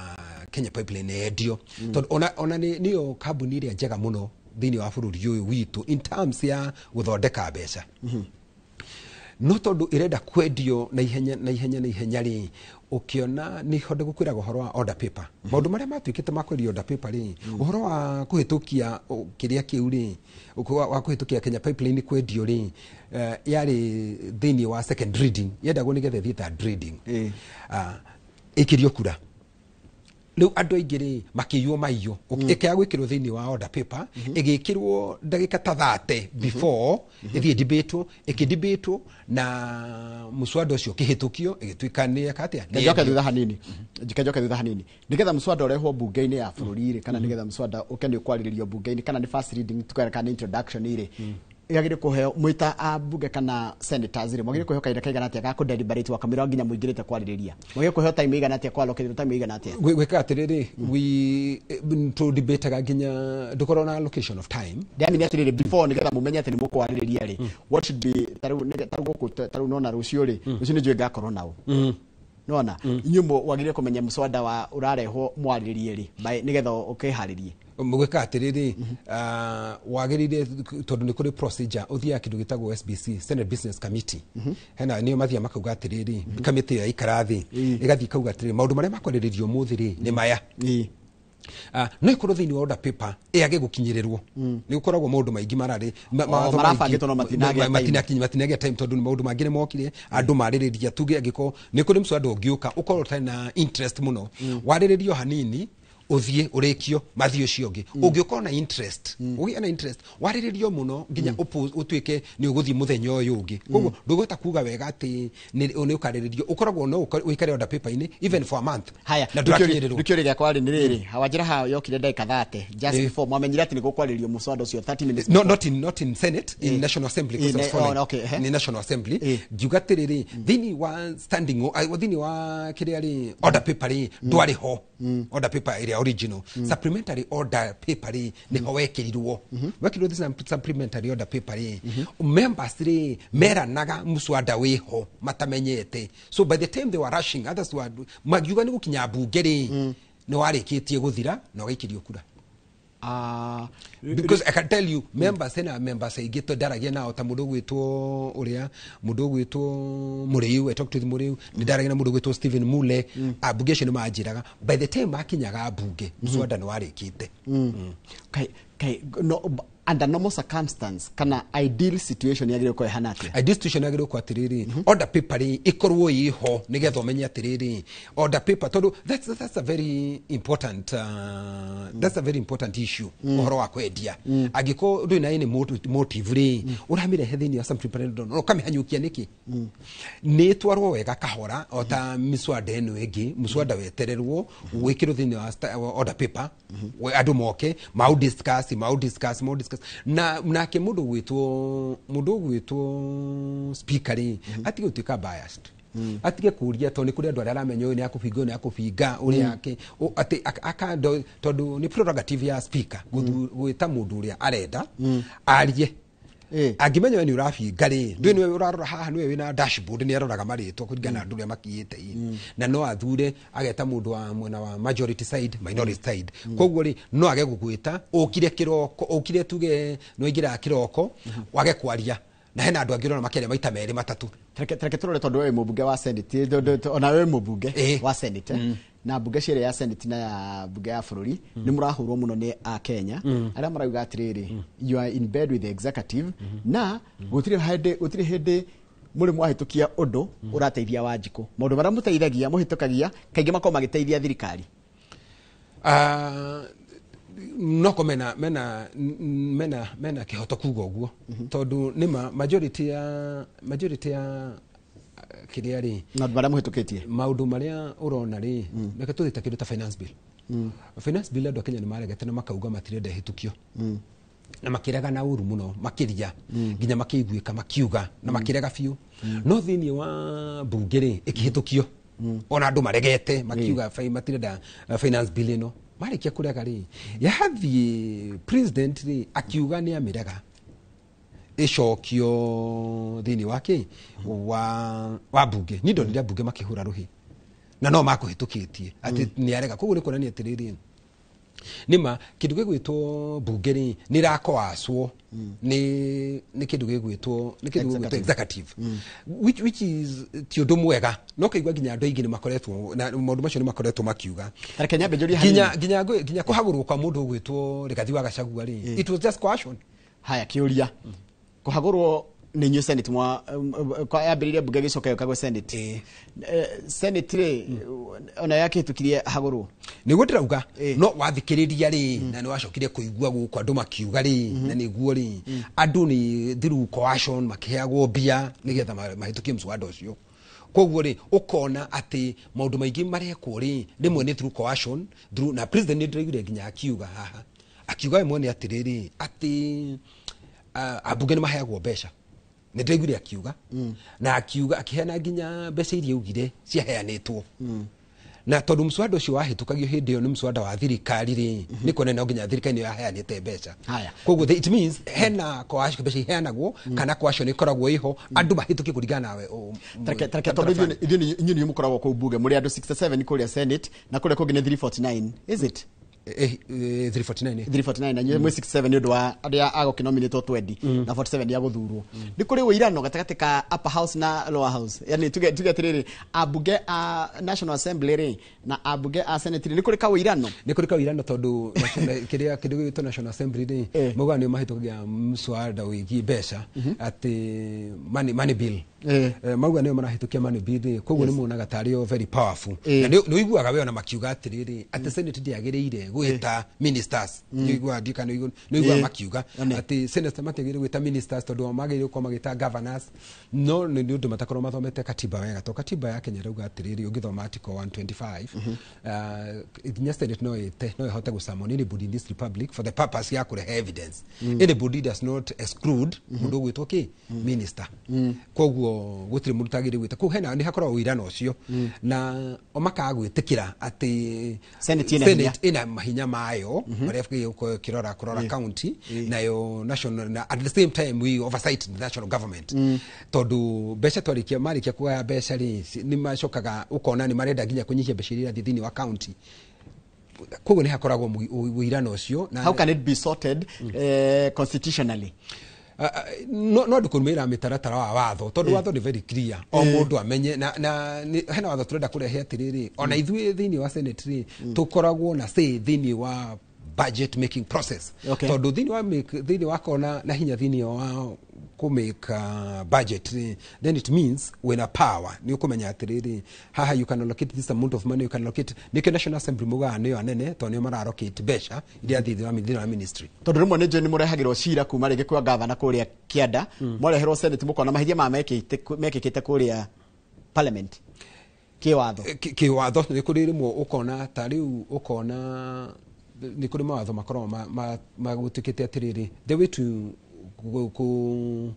Kenya Pipeline yendio, tondũ ona nĩyo kambuni ĩrĩa njega mũno thĩinĩ wa bũrũri ũyũ witũ in terms ya gũthondeka mbeca. No tondũ ĩrenda kwendio na ihenya na ihenya na ihenya rĩ, ũkĩona nĩ honde gũkwĩraga ũhoro wa order paper, maũndũ marĩa matuĩkĩte ma kwendio order paper rĩ, ũhoro wa kũhĩtũkia kĩrĩa kĩu rĩ, wa kũhĩtũkia Kenya Pipeline kwendio rĩ, yarĩ thĩinĩ wa second reading, yendagwo nĩgetha ĩthiĩ third reading. Ĩkĩrio kura. Rĩu andũ aingĩ rĩ makĩiywo maiyo, ĩkĩaga gwĩkĩrwo thĩinĩ wa order paper, ĩgĩkĩrwo ndagĩka ta 30 before ĩthiĩ debatwo, ĩkĩdebatwo na mũswada ũcio ũkĩhĩtũkio, ĩgĩtuĩka nĩ eka atĩa? Nĩ Njoke yendio. thutha hanini, njoke thutha hanini, nigetha mũswada ũrehwo bunge-inĩ ya bũrũri rĩ, kana nigetha mũswada ũke nĩ ũkwarĩrĩrio bunge-inĩ, kana nĩ first reading tukera, kana nĩ introduction rĩ, yagĩrĩire kũheo mwĩta a bunge kana senators rĩ, mwagĩrĩire kũheo kahinda kaigana atĩa ga kũ deliberate wakamĩra nginya mũingĩrĩte kwarĩrĩria? Mwagĩrĩire kũheo time ĩigana atĩa, kwa time ĩigana atĩa? Gwĩka atĩrĩrĩ, we tũ debateaga nginya ndũkorwo na allocation of time. Ndĩramini atĩrĩrĩ, before nĩgetha mũmenye atĩ nĩ mũkwarĩrĩria rĩ, what should be tarĩu tarĩu gũkũ, tarĩu nona rũciũ rĩ, rũciũ nĩ njũĩ ngakorwo nao, nona inyuĩ wagĩrĩire kũmenya mũswada wa ũrarehwo mwarĩrĩrie rĩ nĩgetha ũkĩharĩrie. Gwĩka atĩrĩrĩ, wagĩrĩire, tondũ nĩ kũrĩ procedure, ũthiaga kĩndũ gĩtagwo SBC, Senate Business Committee. Hena nĩo mathiaga makauga atĩrĩrĩ, kamĩtĩ ĩyo yaikara thĩ ĩgathiĩ kauga atĩrĩrĩ, maũndũ marĩa makwarĩrĩrio ũmũthĩ rĩ nĩ maya. No ĩkorwo thĩinĩ wa order paper ĩage gũkinyĩrĩrwo, nĩ gũkoragwo maũndũ maingĩ mararĩ mawatho maingĩ. Marabangĩtwo no matinagĩa time. Matinagĩa time, tondũ nĩ maũndũ mangĩ nĩ mokire andũ marĩrĩria. Tuge angĩkorwo nĩ kũrĩ mũswada ũngĩũka ũkorwo ũtarĩ na interest mũno, warĩrĩrio hanini Ũthiĩ ũrĩkio mathiĩ ũcio ũngĩ. Ũngĩũkorwo na interest, ũgĩe na interest, warĩrĩrio mũno nginya ũtuĩke nĩ ũgũthiĩ mũthenya ũyũ ũngĩ. Koguo ndũgũhota kuga wega atĩ nĩ ũkarĩrĩrio. Ũkoragwo no ũikare order paper-inĩ even for a month Haya, na ndũrakinyĩrĩrwo. Ndũkĩũria gĩakwa rĩ nĩ rĩrĩ, Wanjĩra ha yokire ndagĩka 30 just before mwamenyire atĩ nĩ gũkwarĩrio mũswada ũcio 30 minutes No, before. not in Senate, in National Assembly, because I was following. Oh, okay, Ni National Assembly. Ngiuga atĩrĩrĩ, thĩinĩ wa standing thĩinĩ wa kĩrĩa rĩ, order paper rĩ, ndwarĩ ho. Order paper ĩrĩa original, supplementary order paper rĩ, nĩho wekĩrirwo. This supplementary order paper rĩ, members rĩ meranaga mũswada wĩho matamenyete. So by the time they were rushing, others were magiuga nĩ gũkinya mbunge rĩ, nĩ warĩkĩtie gũthira na ũgaikĩrio kura. Because I can tell you, members, ena members aingĩ to ndaragia nao, ta mũndũ ũgwĩtwo ũrĩa, mũndũ ũgwĩtwo Mũrĩu, I talked with Mũrĩu, nĩ ndaragia na mũndũ ũgwĩtwo Stephen Mule. Ambunge acio nĩ manjĩraga by the time makinyaga mbunge, mũswada nĩ warĩkĩte. Kai, no, under normal circumstance kana ideal situation yagĩrĩirwo gũkorwo ĩhana atĩa? Ideal situation yagĩrĩirwo gũkorwo atĩrĩrĩ, order paper rĩ ĩkorwo ĩho nĩgetha ũmenye atĩrĩrĩ, order paper, tondũ that's a very important issue, ũhoro wa kwendia. Angĩkorwo ndũrĩ na any motive rĩ, ũramĩrehe thĩinĩ wa supplementary na ũkamĩhanyũkia nĩkĩ? Nĩ ĩtwarwo wega kahora o ta mĩswada ĩno ĩngĩ, mũswada wetererwo wĩkĩrwo thĩinĩ wa order paper, andũ moke mau discuss, mau discuss, mau discuss. Na nake mũndũ ũgwĩtwo speaker rĩ, atige gũtuĩka biased, atige kũria, tondũ nĩ kũrĩ andũ arĩa aramenya ũyũ nĩ akũbinga, ũyũ nĩ akũbinga, ũrĩa ake atĩ tondũ nĩ prerogative ya speaker gwĩta mũndũ ũrĩa arenda arie. Angĩmenya we nĩ ũrabinga rĩ, ndũĩ nĩwe ũrarora haha, nĩwe wĩna dashboard, nĩ aroraga marĩtwa kũringana na andũ ũrĩa makiĩte ĩ, na no athure ageta mũndũ wa mwena wa majority side, minority side. Koguo rĩ, no age gũgwĩta ũkire kĩroko, ũkire tuge nĩ waingĩraga kĩroko wage kwaria, na hena andũ angĩ ũrona makĩaria maita merĩ matatũ. Tareke tũrore, tondũ we wĩ mũmbunge wa Senate, ona we wĩ mũmbunge wa Senate, na mbunge cierĩ, ya Senate na ya mbunge ya bũrũri, nĩ mũrahũrwo mũno nĩ akenya arĩa marauga atĩrĩrĩ, you are in bed with the executive, na gũtirĩ hĩndĩ mũrĩ mwahĩtũkia ũndũ ũrateithia Wanjikũ. Maũndũ marĩa mũteithagia, mũhĩtũkagia kaingĩ makoragwo magĩteithia thirikari. Ah, noko mena kihoto kuga ũguo, tondũ nĩma majority ya kĩrĩa rĩ, maũndũ marĩa mũhĩtũkĩtie, maũndũ marĩa ũrona rĩ, reke tũthĩ ta kĩndũ ta finance bill. Finance bill, andũ a Kenya nĩ maregete na makauga matirenda ĩhĩtũkio, na makĩrega na ũru mũno makĩria, nginya makĩiguĩka makiuga na makĩrega biũ. No thĩinĩ wa mbunge rĩ, ĩkĩhĩtũkio ona andũ maregete makiuga matirenda finance bill ĩno. Marĩkia kũrega rĩ, yathiĩ president rĩ, akiuga nĩ amĩrega, ĩcokio thĩinĩ wa kĩ wa mbunge. Niĩ ndonire mbunge makĩhũra rũhĩ na no makũhĩtũkĩtie atĩ nĩ arega. Koguo nĩ kuonania atĩrĩrĩ, nĩma kĩndũ gĩgwĩtwo mbunge rĩ, nĩ ĩrakoacwo nĩ kĩndũ gĩgwĩtwo executive, which is ti ũndũ mwega. No kaigua nginya andũ aingĩ nĩ makoretwo na maũndũ macio, nĩ makoretwo makiuga. Tareke nyambe njũrie nginya hanini. Nginya kũhagũrwo kwa mũndũ ũgwĩtwo Rigathi wa Gachagua rĩ, it was just coercion. Haya, kĩũria, kũhagũrwo nĩ inyuĩ Senate mwa yambĩrĩirie mbunge gĩcoka gĩũka gwĩ Senate. Senate rĩ, ona yakĩhĩtũkirie hagũrwo. Nĩguo ndĩrauga. Ĩĩ. No wathikĩrĩria rĩ, na nĩ wacokire kũigua gũkũ andũ makiuga rĩ, na nĩguo rĩ, andũ nĩ through coercion makĩheagwo mbia nĩgetha mahĩtũkie mũswada ũcio. Koguo rĩ, ũkona atĩ maũndũ maingĩ marekwo rĩ, rĩmwe nĩ through coercion, through na president. Nĩ ndĩraiguire nginya akiuga haha, akiuga we mwene atĩrĩrĩ, atĩ ambunge nĩ maheagwo mbeca. Nĩ ndĩraiguire akiuga, na akiuga akĩheana nginya mbeca iria augire ciaheanĩtwo, na tondũ mũswada ũcio wahĩtũkagio hĩndĩ ĩyo nĩ mũswada wa thirikari rĩ, nĩ kuonania no nginya thirikari nĩyo yaheanĩte mbeca. Haya. Koguo it means hena coercion, mbeca iheanagwo kana coercion ĩkoragwo ĩho andũ mahĩtũkie kũringana nawe Tareke tondũ inyuĩ nĩ mũkoragwo kũu mbunge mũrĩ andũ 67 kũrĩa Senate, na kũrĩa kũngĩ nĩ 349, is it? 349. 349 na inyuĩ mwĩ 67 nĩ ũndũ wa arĩa agũkĩnominĩtwo 20 na 47 ya gũthurwo. Nĩ kũrĩ ũirano gatagatĩ ka upper house na lower house, yani tuge atĩrĩrĩ, ambunge a National Assembly rĩ na ambunge a Senate rĩ, nĩ kũrĩ kawĩirano? Nĩ kũrĩ kawĩirano tondũ kĩrĩa kĩndũ gĩgwĩtwo National Assembly rĩ, maugaga nĩo mahĩtũkagia mswada wĩgiĩ mbeca, atĩ money bill. Mauga nĩo marahĩtũkia money bill rĩ, koguo nĩ monaga tarĩ o very powerful. Na nĩ ũiguaga we ona makiuga atĩrĩrĩ, atĩ Senate ndĩagĩrĩire gwĩta ministers. Nĩ ũiguaga, ndiũĩ kana nĩ ũiguaga makiuga atĩ Senate matiagĩrĩire gwĩta ministers tondũ o magĩrĩire gũkorwo magĩta governors, no nĩ ũndũ matakorwo mathomete katiba wega, tondũ katiba ya Kenya ĩrauga atĩrĩrĩ, ũngĩthoma article 125, nginya Senate no ĩte, no ĩhote gũsummon anybody in this republic for the purpose ya kũrehe evidence. Anybody does not exclude mũndũ ũgwĩtwo kĩ minister. Koguo gũtirĩ mũndũ tagĩrĩire gwĩta kũu. Hena nĩ hakoragwo ũirano ũcio na o makaga gwĩtĩkĩra atĩ Senate ĩna hinya. Senate ĩna mahinya mayo marĩa ĩbatiĩ kũrora county nayo national, na at the same time we oversight the national government, tondũ mbeca twarĩkia marĩkia kũgaya mbeca rĩ, nĩ macokaga ũkona nĩ marenda nginya kũnyihia mbeca iria irathiĩ thĩinĩ wa county. Koguo nĩ hakoragwo ũirano ũcio na How can it be sorted constitutionally? No andũ kũrũmĩrĩra mĩtaratara wa watho, tondũ watho nĩ very clear, o mũndũ amenye na hena watho tũrenda kũrehe atĩrĩrĩ, ona ithuĩ thĩinĩ wa Senate rĩ, tũkoragwo na say thĩinĩ wa budget making process, tondũ thĩinĩ wa thĩinĩ wa kona na hinya thĩinĩ wa kũ make budget rĩ, then it means wĩna power nĩ ũkũmenya atĩrĩrĩ, haha you can allocate this amount of money, you can allocate. Nĩkĩo National Assembly mugaga nĩo anene, tondũ nĩo mara allocate mbeca iria thĩinĩ wa ministry. Tondũ rĩmwe nĩ njũĩ nĩ mũrehagĩrwo cira kuma rĩngĩ kwa gavana kũrĩa kĩanda, mwareherwo Senate mũkona mahĩtia maya mekĩkĩte kũrĩa parliament kĩwatho. Kĩwatho nĩ kũrĩ rĩmwe ũkona ta rĩu ũkona nĩ kũrĩ mawatho makoragwo magũtuĩkĩte atĩrĩrĩ, the way to kũ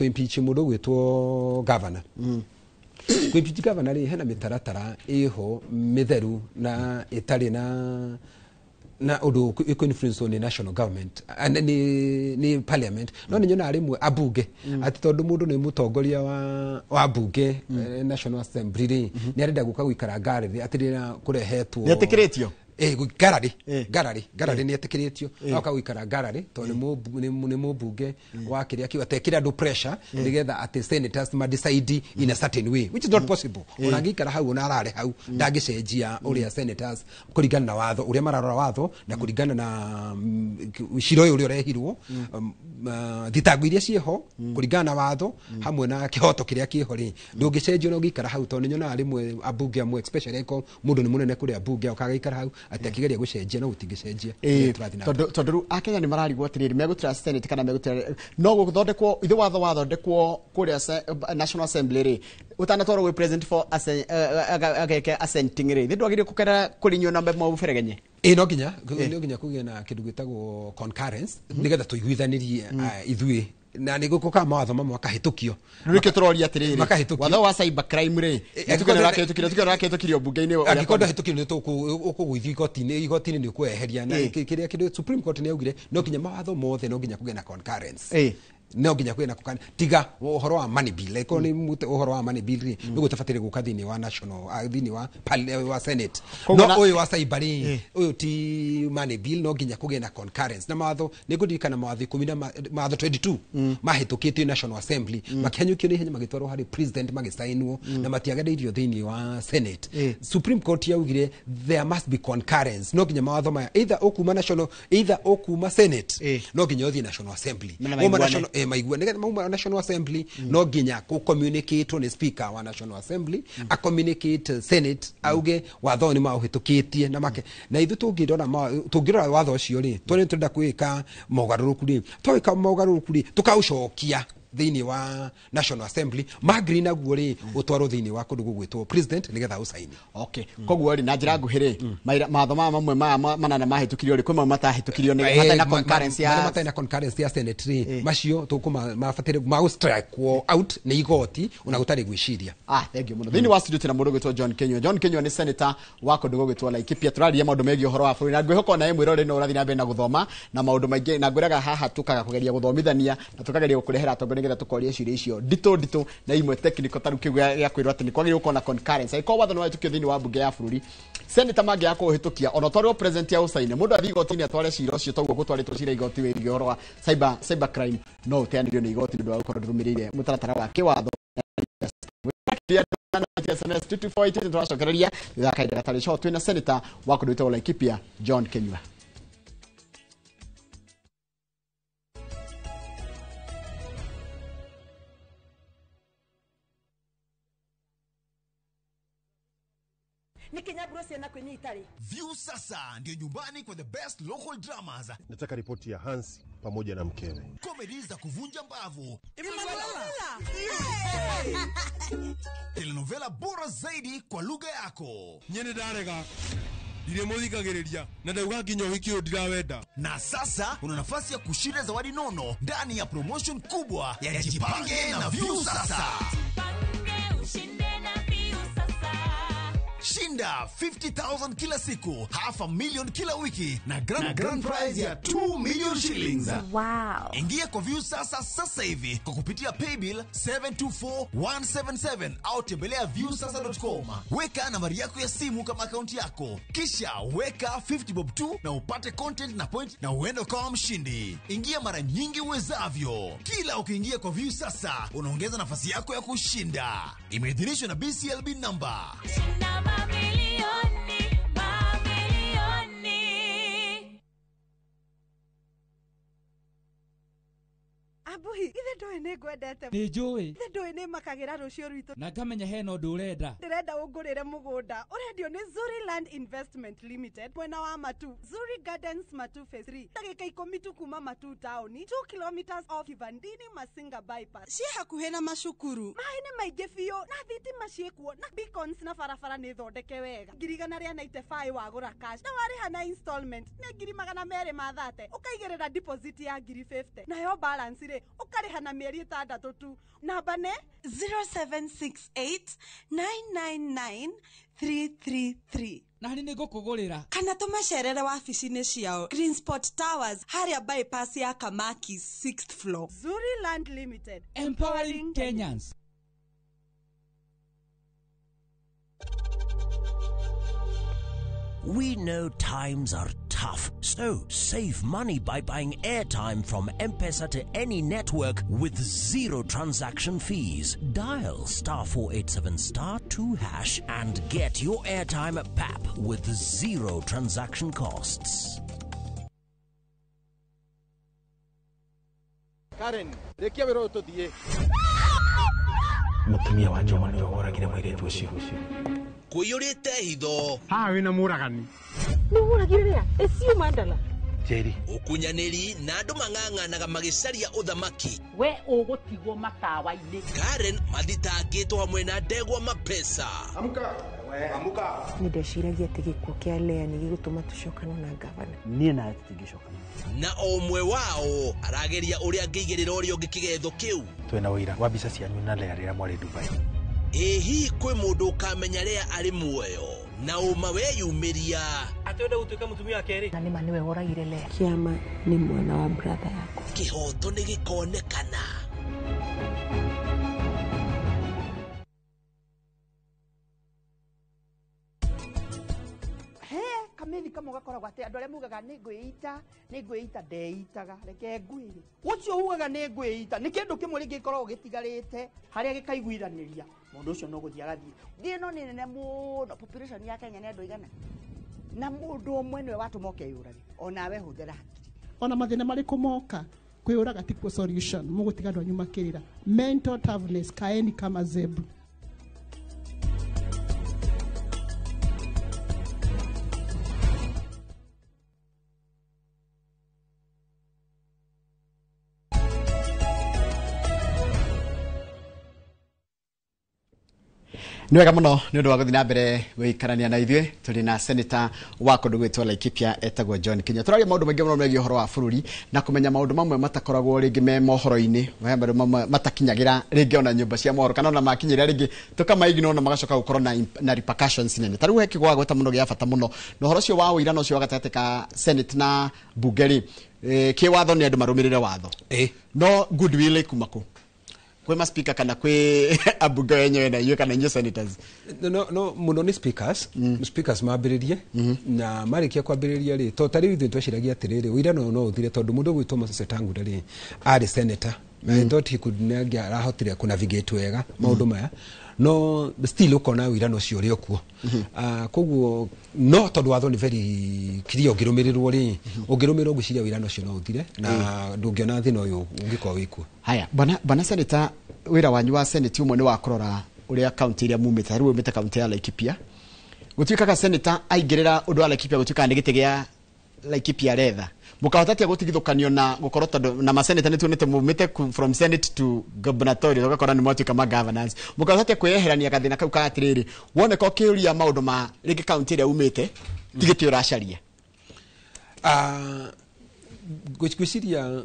impeach mũndũ ũgwĩtwo governor, kũ impeach governor rĩ, hena mĩtaratara ĩho mĩtheru na ĩtarĩ na ũndũ ĩkũ influence nĩ national government, nĩ parliament. No nĩ nyonaga rĩmwe ambunge atĩ tondũ mũndũ nĩ mũtongoria wa bunge, National Assembly rĩ, nĩ arenda gũka gũikara gallery atĩ rĩrĩa kũrehetwo. Nĩetĩkĩrĩtio? Gallery, gallery nĩ etĩkĩrĩtio agoka gũikara gallery tondũ nĩ mũmbunge wa kĩrĩa kĩu, atekĩre andũ pressure nĩgetha atĩ senators ma decide in a certain way, which is not possible. Ona angĩikara hau, ona arare hau, ndangĩcenjia ũrĩa senators kũringana na watho ũrĩa mararora watho na kũringana na cira ũyũ ũrĩa ũrehirwo, thitango iria ciĩho kũringana na watho hamwe na kĩhoto kĩrĩa kĩho rĩ, ndũngĩcenjio na ũngĩikara hau, tondũ nĩnyonaga rĩmwe ambunge amwe, especially angĩkorwo mũndũ nĩ mũnene kũrĩa ambunge, okaga hau atĩ akĩgeria gũcenjia, no gũtingĩcenjia ũrĩa tũrathiĩ na mbere. Tondũ rĩu akenya nĩ mararigwo atĩrĩrĩ, megũtira Senate kana megũtira no gũthondekwo ithe watho wathondekwo kũrĩa National Assembly rĩ, ũtanatwarwo gwĩ president for ageke assenting rĩ, thĩ ndwagĩrĩire kũkerera kũrĩ inyuĩ na mũberegenye? Ĩ, no nginya kũgĩe na kĩndũ gĩtagwo concurrence nĩgetha tũiguithanĩrie, ithuĩ, na nĩ gũkaga mawatho mamwe makahĩtũkio. Rĩu nĩkĩo tũroria atĩrĩrĩ, Makahĩtũkio. Watho wa cyber crime rĩ, tuge nĩ ũrakĩhĩtũkirio, tuge nĩ ũrakĩhĩtũkirio bunge-inĩ ũrĩa Angĩkorwo ndahĩtũkio nĩ ũkũgũithio igoti-inĩ, igoti-inĩ nĩ ũkweheria na kĩrĩa kĩndũ Supreme Court nĩ yaugire no nginya mawatho mothe no nginya kũgĩe na concurrence. No nginya kũgĩe na concurrence, tiga ũhoro wa money bill. Angĩkorwo nĩ ũhoro wa money bill rĩ, nĩguo ũtabataire gũka thĩinĩ wa national, thĩinĩ wa Senate. Koguo No ũyũ wa cyber rĩ, ũyũ ti money bill, no nginya kũgĩe na concurrence na mawatho. Nĩ ngũririkana mawatho ikũmi na mawatho 22 mahĩtũkĩtio National Assembly, makĩhanyũkio nĩ ihenya, magĩtwarwo harĩ president, magĩcainwo na matiagereirio thĩinĩ wa Senate. Supreme Court yaugire there must be concurrence, no nginya mawatho maya either ũkuma national, either ũkuma Senate, no nginya ũthiĩ National Assembly. Na Wauma maiguane. national, maiguane, nĩgetha mauma National Assembly no nginya kũ communicate nĩ speaker wa National Assembly, a communicate Senate, auge watho nĩ maũhĩtũkĩtie na make. Na ithuĩ tũngĩrora watho ũcio rĩ, tondũ tũrenda gwĩka mogarũrũku rĩ, twawĩka mogarũrũku rĩ, tũkaũcokia thĩinĩ wa National Assembly, magree naguo rĩ, ũtwarwo thĩinĩ wa kũndũ gũgwĩtwo president nĩgetha ũcaini. Okay, koguo rĩ, na njĩra nguhĩ rĩ, mawatho maya mamwe maya manana mahĩtũkirio rĩ, kwĩ mamwe matahĩtũkirio nĩ matarĩ na concurrence Marĩa ya matarĩ na concurrence ya Senate rĩ, macio tũkũma mabatire magũ strike out nĩ igoti ona gũtarĩ gwĩciria. Ah, thank you mũno. Thĩinĩ wa studio tena mũndũ ũgwĩtwo John Kenywa. John Kenywa nĩ senator wa kũndũ gũgwĩtwo Laikipia. Tũraria maũndũ megiĩ ũhoro wa bũrũri na ngwĩhoka ona mwĩrore no ũrathiĩ na mbere na gũthoma na maũndũ maingĩ, na ngwĩraga haha tũkaga kũgeria gũthomithania na tũkageria gũkũrehera atongoria. nĩgetha tũkoria ciũria icio nditũ nditũ na imwe technical ta rĩu kĩu gĩa kwĩrwo atĩ nĩ kwagĩrĩirwo gũkorwo na concurrence. Angĩkorwo watho nĩ wahĩtũkio thĩinĩ wa mbunge ya bũrũri, senator mangĩaga kũũhĩtũkia ona ũtwarĩrwo president ya ũcaine, mũndũ athiĩ igoti-inĩ atware cira ũcio, toguo gũtwarĩtwo cira igoti wĩgiĩ ũhoro wa cyber crime, no ũteanĩrio nĩ igoti nĩ ũndũ wa gũkorwo ndũrũmĩrĩire mũtaratara wa kĩwatho. SMS 22488 tũracokereria thutha wa kahinda gatarĩ coho. Twĩna senator wa kũndũ gwĩtagwo Laikipia John Kinyua. View sasa ndio nyumbani kwa the best local dramas. Nataka ripoti ya Hansi pamoja na mkewe. Comedy za kuvunja mbavu. Telenovela bora zaidi kwa lugha yako. Nyene ndarega. Ndiremuthikagiriria na ndauga nginya uhiki uyu ndirawenda. Na sasa una nafasi ya kushinda zawadi nono ndani ya promotion kubwa ya Jipange na View Sasa. Shinda 50,000 kila siku, 500,000 kila wiki na grand prize ya 2 million shillings. Wow. Ingia kwa View Sasa sasa hivi kwa kupitia paybill 724177 au tembelea viewsasa.com. Weka nambari yako ya simu kama akaunti yako, kisha weka 50 bob 2 na upate content na point na uende ukawa mshindi. Ingia mara nyingi uwezavyo. Kila ukiingia kwa View Sasa unaongeza nafasi yako ya kushinda. Imeidhinishwa na BCLB number. Mamilioni, mamilioni. Abuhi, ithe ndoĩ nĩ ngwendete. Nĩ njũĩ. Ithe ndoĩ nĩ makagĩra rũciũ rwitũ. Na ngamenya hena ũndũ ũrenda. Ndĩrenda ũngũrĩre mũgũnda. Ũrendio nĩ Zuri Land Investment Limited mwena wa Matu. Zuri Gardens Matu Phase 3. Ndagĩka 10 tu kuma Matu town, 2 kilometers off Kivandini Masinga bypass. Ciĩ hakuhĩ na macukuru. Maĩ nĩ maingĩ biũ na thitima ciĩkuo na beacons na barabara nĩ thondeke wega. 195,000 wagũra cash na warĩha na installment nĩ 230,000. Ũkaigĩrĩra deposit ya 50,000. Nayo balance rĩ ũkarĩha na mĩeri 6 tu. Namba nĩ 0768 999 333. Na nĩ nĩngũkũgũrĩra. Kana tũmacerere wabici-inĩ ciao Green Spot Towers harĩa bypass ya Kamaki 6th floor. Zuri Land Limited, empowering Kenyans. We know times are tough, so save money by buying airtime from M-Pesa to any network with zero transaction fees. Dial *487*2# and get your airtime at PAP with zero transaction costs. Karen, rekia wĩra ũyũ tũthiĩ. Mũtumia wa Njoma nĩwe woragire mũirĩtu ũcio. Kũiyũrĩte hitho. Haha wĩna mũragani. Nĩ woragire rĩa? Ĩcio mandala. Njeri. Ũkunyanĩri na andũ mang'ang'anaga magĩcaria ũthamaki. We ũgũtigwo matawa-inĩ. Karen mathitangĩtwo hamwe na ndegwa mapesa. Amka. Amka. Nĩ ndeciragia atĩ gĩkuũ kĩa Lea nĩ gĩgũtũma tũcokane na gavana. Niĩ nawe tũtingĩcokana. Na o ũmwe wao arageria ũrĩa angĩigĩrĩra ũrĩa ũngĩ kĩgetho kĩu. Twĩna ũira wa mbica cianyu na Lea rĩrĩa mwarĩ Dubai. Ĩ hihi kwĩ mũndũ ũkamenya Lea arĩ muoyo na ũma weyumĩria atĩ wenda gũtuĩka mũtumia wa kerĩ. Na nĩma nĩwe woragire Lea. Kĩama nĩ mwana wa brother yakwa. Kĩhoto nĩ gĩkonekana. Kamithi kamwe gakoragwo atĩ andũ arĩa mugaga nĩ ngwĩita nĩ ngwĩita ndeitaga reke ngwĩre ũcio ugaga nĩ ngwĩita nĩ kĩndũ kĩmwe rĩngĩ gĩkoragwo gĩtigarĩte harĩa gĩkaiguithanĩria mũndũ ũcio no gũthiĩ agathiĩ. Thĩ ĩno nĩ nene mũno, population ya Kenya nĩ andũ aigana na mũndũ ũmwe nĩwe watũma ũkeyũrage onawe hũthĩra hakiri. Ona mathĩna marĩkũ moka kwĩyũraga tikuo solution, mũgũtiga andũ anyu makĩrĩra. Mental toughness, kaeni kama zebu. Nĩ wega mũno nĩ ũndũ wa gũthiĩ na mbere gũikarania na ithuĩ. Tũrĩ na senator wa kũndũ gwĩtwo Laikipia etagwo John Kinyua. Tũraria maũndũ maingĩ mũno megiĩ ũhoro wa bũrũri na kũmenya maũndũ mamwe matakoragwo rĩngĩ me mohoro-inĩ, maũndũ mamwe matakinyagĩra rĩngĩ ona nyũmba cia mohoro kana ona makinyĩra rĩngĩ tũkamaignore na magacoka gũkorwo na repercussions nene. Ta rĩu he kiugo wagweta mũno gĩa bata mũno na ũhoro ũcio wa ũira na ũcio wa gatagatĩ ka Senate na mbunge rĩ, kĩwatho nĩ andũ marũmĩrĩre watho, no goodwill ĩkuma kũ? Kwĩ ma speaker kana kwĩ ambunge wenyewe na inyuĩ kana inyuĩ senators? No muno nĩ speakers. Speakers mambĩrĩrie, na marĩkia kwambĩrĩria rĩ, to ta rĩu ithuĩ tweciragia atĩrĩrĩ, ũirano ũyũ no ũthire tondũ mũndũ ũgwĩtwo Moses Wetangula rĩ, arĩ senator. I thought he could, nĩ arahotire kũ navigate wega maũndũ maya, no still ũkona ũirano ũcio ũrĩ o kuo. Koguo no tondũ watho nĩ very clear, ũngĩrũmĩrĩrwo rĩ, ũngĩrũmĩrĩrwo, ngwĩciria ũirano ũcio no ũthire na ndũngĩona thĩna ũyũ ũngĩkorwo wĩkuo. Haya, bwana senator, wĩra wanyu wa senate ũmwe nĩ wa kũrora ũrĩa kaunti iria mumĩte. Rĩu umĩte kaunti ya Laikipia. Gũtuĩkaga senator aingĩrĩra ũndũ wa Laikipia, gũtuĩkaga nĩ gĩtĩ gĩa Laikipia retha. Mũkahota atĩa gũtigithũkanio na gũkorwo, tondũ na maseneta nĩ tuonete mumĩte from senate to gubernatorial, ũgakora nĩ mwatuĩka ma governors. Mũkahota atĩa kwĩyeherania gathĩna kau ka atĩrĩrĩ, woneka ũkĩũria maũndũ ma rĩngĩ kaunti ĩrĩa umĩte, ti gĩtĩ ũracaria? Ngwĩciria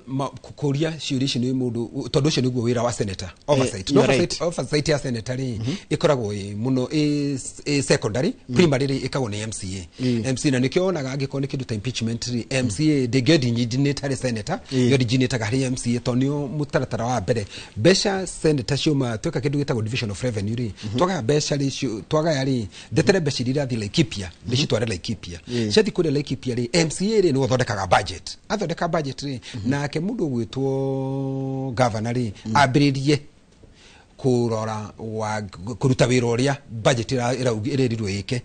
kũria ciũria ici nĩ mũndũ, tondũ ũcio nĩguo wĩra wa senator, oversight. You're No oversight, oversight ya senator rĩ, ĩkoragwo ĩ mũno ĩ secondary. Primary rĩ, ĩkagwo nĩ MCA. MCA, na nĩkĩo wonaga angĩkorwo nĩ kĩndũ ta impeachment rĩ, MCA ndĩngĩ originate harĩ senator, ĩ originataga harĩ MCA, tondũ nĩo mũtaratara wa mbere. Mbeca senator ciuma, tweka kĩndũ gĩtagwo division of revenue rĩ, twagaya mbeca rĩ, twagaya rĩ, ndetere mbeca iria irathiĩ Laikipia, ndĩcitware Laikipia. Ciathiĩ kũrĩa Laikipia rĩ, MCA rĩ, nĩwe ũthondekaga budget. Athondeka budget rĩ, nake mũndũ ũgwĩtwo governor rĩ, ambĩrĩrie kũrora wa kũruta wĩra ũrĩa budget ĩrerirwo ĩke.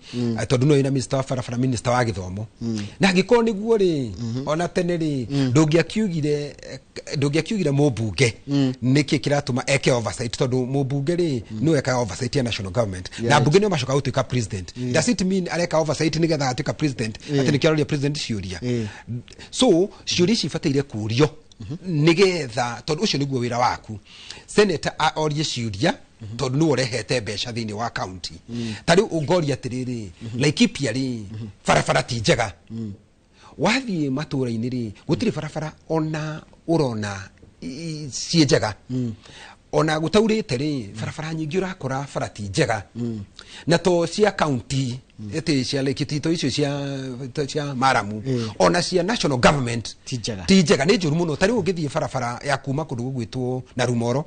Tondũ no ĩna minister wa barabara, minister wa gĩthomo, na angĩkorwo nĩguo rĩ, ona tene rĩ, ndũngĩakiugire mũmbunge nĩkĩ kĩratũma eke oversight, tondũ mũmbunge rĩ, nĩwe ekaga oversight ya national government, na mbunge nĩo macokaga gũtuĩka president. Does it mean areka oversight nĩgetha atuĩka president, atĩ nĩkĩo aroria president ciũria? So ciũria ici ibataire kũrio nĩgetha, tondũ ũcio nĩguo wĩra waku, senator orie ciũria, tondũ nĩwe ũrehete mbeca thĩinĩ wa county. Ta rĩu ũngoria atĩrĩrĩ, Laikipia rĩ, barabara ti njega. Wathiĩ matũra-inĩ rĩ, gũtirĩ barabara ona ũrona ciĩ njega. Ona gũtaurĩte rĩ, barabara nyingĩ ũrakora bara ti njega, na to cia county ĩtĩ cia Laikipia, to icio cia maramu, ona cia national government ti njega. Ti njega, nĩ njũru mũno. Ta rĩu ũngĩthiĩ barabara ya kuma kũndũ gũgwĩtwo na Rumoro,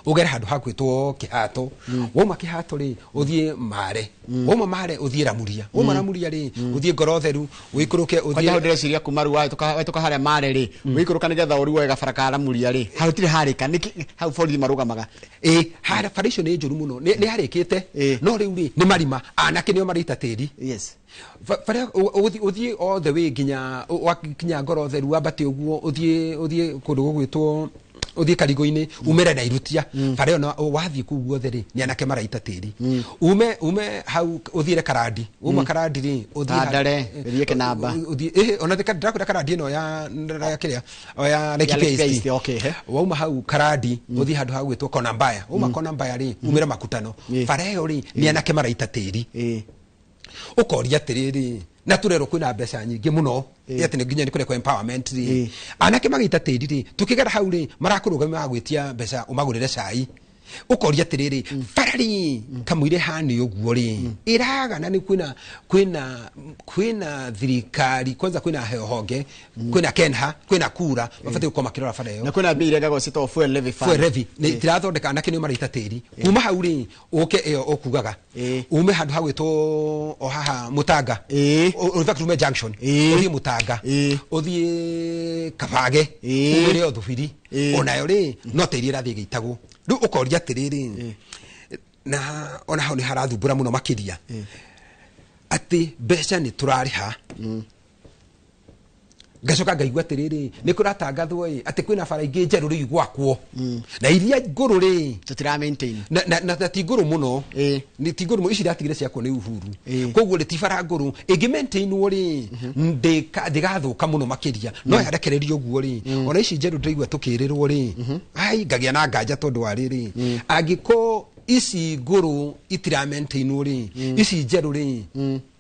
ũgere handũ hakwĩtwo Kĩhato, wauma Kĩhato rĩ, ũthiĩ Mare, wauma Mare ũthiĩ Ramuria, wauma Ramuria rĩ, ũthiĩ Ngoro Theru, ũikũrũke Kwanja hau ũthiĩ ndĩreciria kuma rĩu wahĩtũka harĩa Mare rĩ, ũikũrũka nĩgetha ũruoe gabara ka Ramuria rĩ, hau hatirĩ harĩka. Nĩkĩ hau borithi marũgamaga? Ĩ, harĩa bara icio nĩ njũru mũno, nĩ harĩkĩte, no rĩu rĩ, nĩ marima, anake nĩo maraita tĩri. Bara ũthiĩ all the way nginya wakinya Ngoro Theru, wambate ũguo ũthiĩ kũndũ gũgwĩtwo, ũthiĩ Karigũ-inĩ, umĩre na Irutia, bara ĩyo wathiĩ kũu guothe rĩ, nĩ anake maraita tĩri. Ume hau ũthiĩre Karandi, uma Karandi rĩ, ũthiĩ Tandare, ũthiĩ Kĩnamba. Ũthiĩ, ona ndĩrakwĩra Karandi ĩno ya kĩrĩa o ya Laikipia Laikipia East. East, okay, he. Wauma hau Karandi, ũthiĩ handũ hagwĩtwo Kona Mbaya, uma Kona Mbaya rĩ, umĩre Makutano, bara ĩyo rĩ, nĩ anake maraita tĩri. Ũkoria atĩrĩrĩ, na tũrerwo kwĩna mbeca nyingĩ mũno, atĩ nĩ nginya nĩ kũrekwo empowerment rĩ, anake magaita tĩri rĩ, tũkĩgera hau rĩ, marakũrũgamia magwĩtia mbeca ũmagũrĩre cai. Ũkoria atĩrĩrĩ, bara rĩ, kamũira ĩhana ũguo rĩ, ĩragana nĩ kwĩna thirikari, kwanza kwĩna honge, kwĩna kenha, kwĩna kura, mabatiĩ gũkorwo makĩrora bara ĩyo. Na kwĩna mbia iregagwo ciĩtagwo fuel levy fund. Fuel levy nĩ itirathondeka, anake nĩo maraita tĩri. Kuma hau rĩ, ũke ĩyo ũkugaga ume handũ hagwĩtwo o haha Mũtanga, in fact ume junction, ũthiĩ Mũtanga, ũthiĩ Kabage, umĩre o Thubiri, onayo rĩ, no tĩri ĩrathiĩ ĩgĩitagwo. Rĩu ũkoria atĩrĩrĩ, na ona hau nĩ harathumbũra mũno makĩria, atĩ mbeca nĩ tũrarĩha. Ngacoka ngaigua atĩrĩrĩ, nĩ kũratangathwo ĩ atĩ kwĩna bara ingĩ njerũ rĩu gwakwo, na iria ngũrũ rĩ, tũtira maintain. Na ti ngũrũ mũno, nĩ ti ngũrũ mũno, ici iratigire ciakwo nĩ Uhuru. Koguo rĩ, ti bara ngũrũ ĩngĩ maintainwo rĩ, ndĩgathũka mũno makĩria, no yarekererio ũguo rĩ, ona ici njerũ ndĩraigua tũkĩrĩrwo rĩ, ai, ngagĩa na nganja, tondũ wa rĩrĩ, angĩkorwo ici ngũrũ itira maintainwo rĩ, ici njerũ rĩ,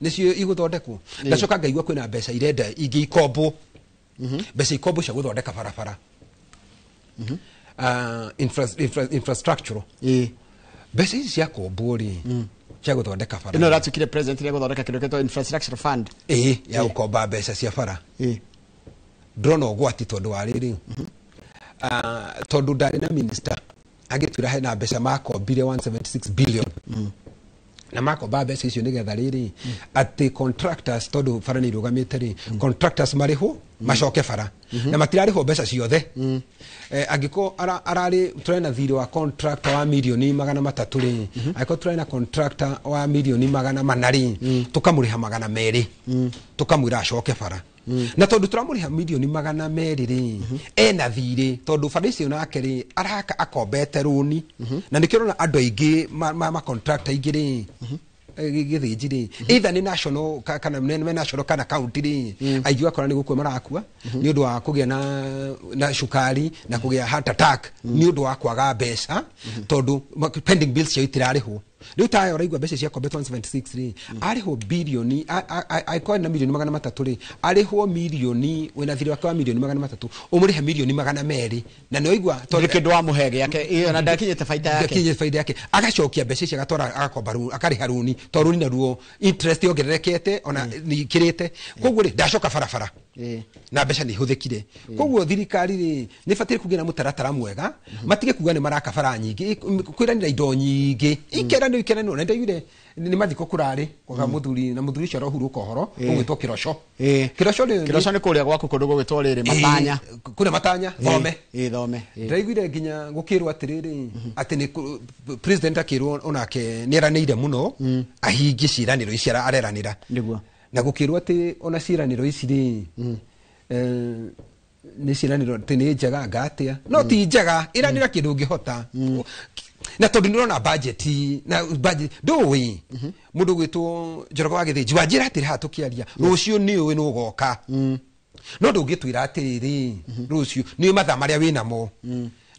nĩcio igũthondekwo? Ngacoka ngaigua kwĩna mbeca irenda ingĩ ikombwo, mbeca ikombo cia gũthondeka barabara, infrastructural. Mbeca ici ciakombwo rĩ, cia gũthondeka bara, Ĩno ĩratuĩkire president ya gũthondeka kĩndũ gĩtagwo infrastructure fund. Ĩ, ya gũkomba mbeca cia bara, ndĩrona ũgwati, tondũ wa rĩrĩ, tondũ ndarĩ na minister Agĩtwĩra hena mbeca makombire 176 billion na makomba mbeca icio nĩgetha rĩrĩ atĩ contractors, tondũ bara nĩ irũgamĩte rĩ, contractors marĩhwo macoke bara na matirarĩhwo mbeca ciothe. Angĩkorwo ararĩ tũrarĩ na thirĩ wa contractor wa mirioni 300 rĩ, angĩkorwo tũrarĩ na contractor wa mirioni 400 rĩ, tũkamũrĩha 200, tũkamwĩra acoke bara. Na tondũ tũramũrĩha mirioni 200 rĩ, ena thirĩ, tondũ bara icio nake rĩ araka akombete rũni. Na nĩkĩo ũrona andũ aingĩ ma contractor aingĩ rĩ, Gĩthĩnji rĩ, either nĩ national kana me national kana county rĩ, aingĩ ũgakora nĩ gũkua marakua nĩ ũndũ wa kũgĩa na cukari na kũgĩa heart attack nĩ ũndũ wa kwaga mbeca, tondũ pending bills ciao itirarĩhwo. Rĩu tayo ũraigua mbeca cia kombetwo 176 rĩ, arĩhwo birioni, angĩkorwo na mirioni 300 rĩ, arĩhwo mirioni, wĩna thirĩ wake wa mirioni 300, ũmũrĩhe mirioni 200 na nĩ waigua. Tondũ kĩndũ wamũhe gĩake ĩyo na ndakinyĩte baita yake. Ndakinyĩte baida yake, agacokia mbeca icio, agatwara agakomba rũni, akarĩha rũni, tondũ rũni naruo interest yongererekete ona nĩ ikĩrĩte. Koguo rĩ, ndacoka barabara na mbeca nĩ ihũthĩkire. Koguo thirikari rĩ nĩ ĩbataire kũgĩa na mũtaratara mwega, matige kuga nĩ maraka bara nyingĩ, kwĩranĩra indo nyingĩ, ikeranĩro ikeranĩro. Na ndaiguire nĩ mathiko kũrarĩ kwa mũthuri, na mũthuri ũcio arohurũka ũhoro ũgwĩtwo Kĩroco. Kĩroco rĩ, Kĩroco nĩ kũrĩa gwaku kũndũ gũgwĩtwo rĩrĩ Matanya. Kũrĩa Matanya Thome. Ĩ, Thome. Ndĩraiguire nginya gũkĩrwo atĩrĩrĩ, atĩ nĩ president akĩrwo onake nĩ eranĩire mũno ahingie ciĩranĩro ici areranĩra. Na gũkĩrwo atĩ ona ciĩranĩro ici rĩ, nĩ ciĩranĩro atĩ nĩ njega anga atĩa, no ti njega. Ĩranĩra kĩndũ ũngĩhota, na tondũ nĩũrona budget na budget ndũĩ. Mũndũ ũgwĩtwo Njoroge wa Gĩthĩnji wanjĩra atĩrĩ haha tũkĩaria, rũciũ nĩ ũĩ nĩ ũgoka, no ndũngĩtwĩra atĩrĩrĩ rũciũ nĩ ũĩ mathaa marĩa wĩnamo,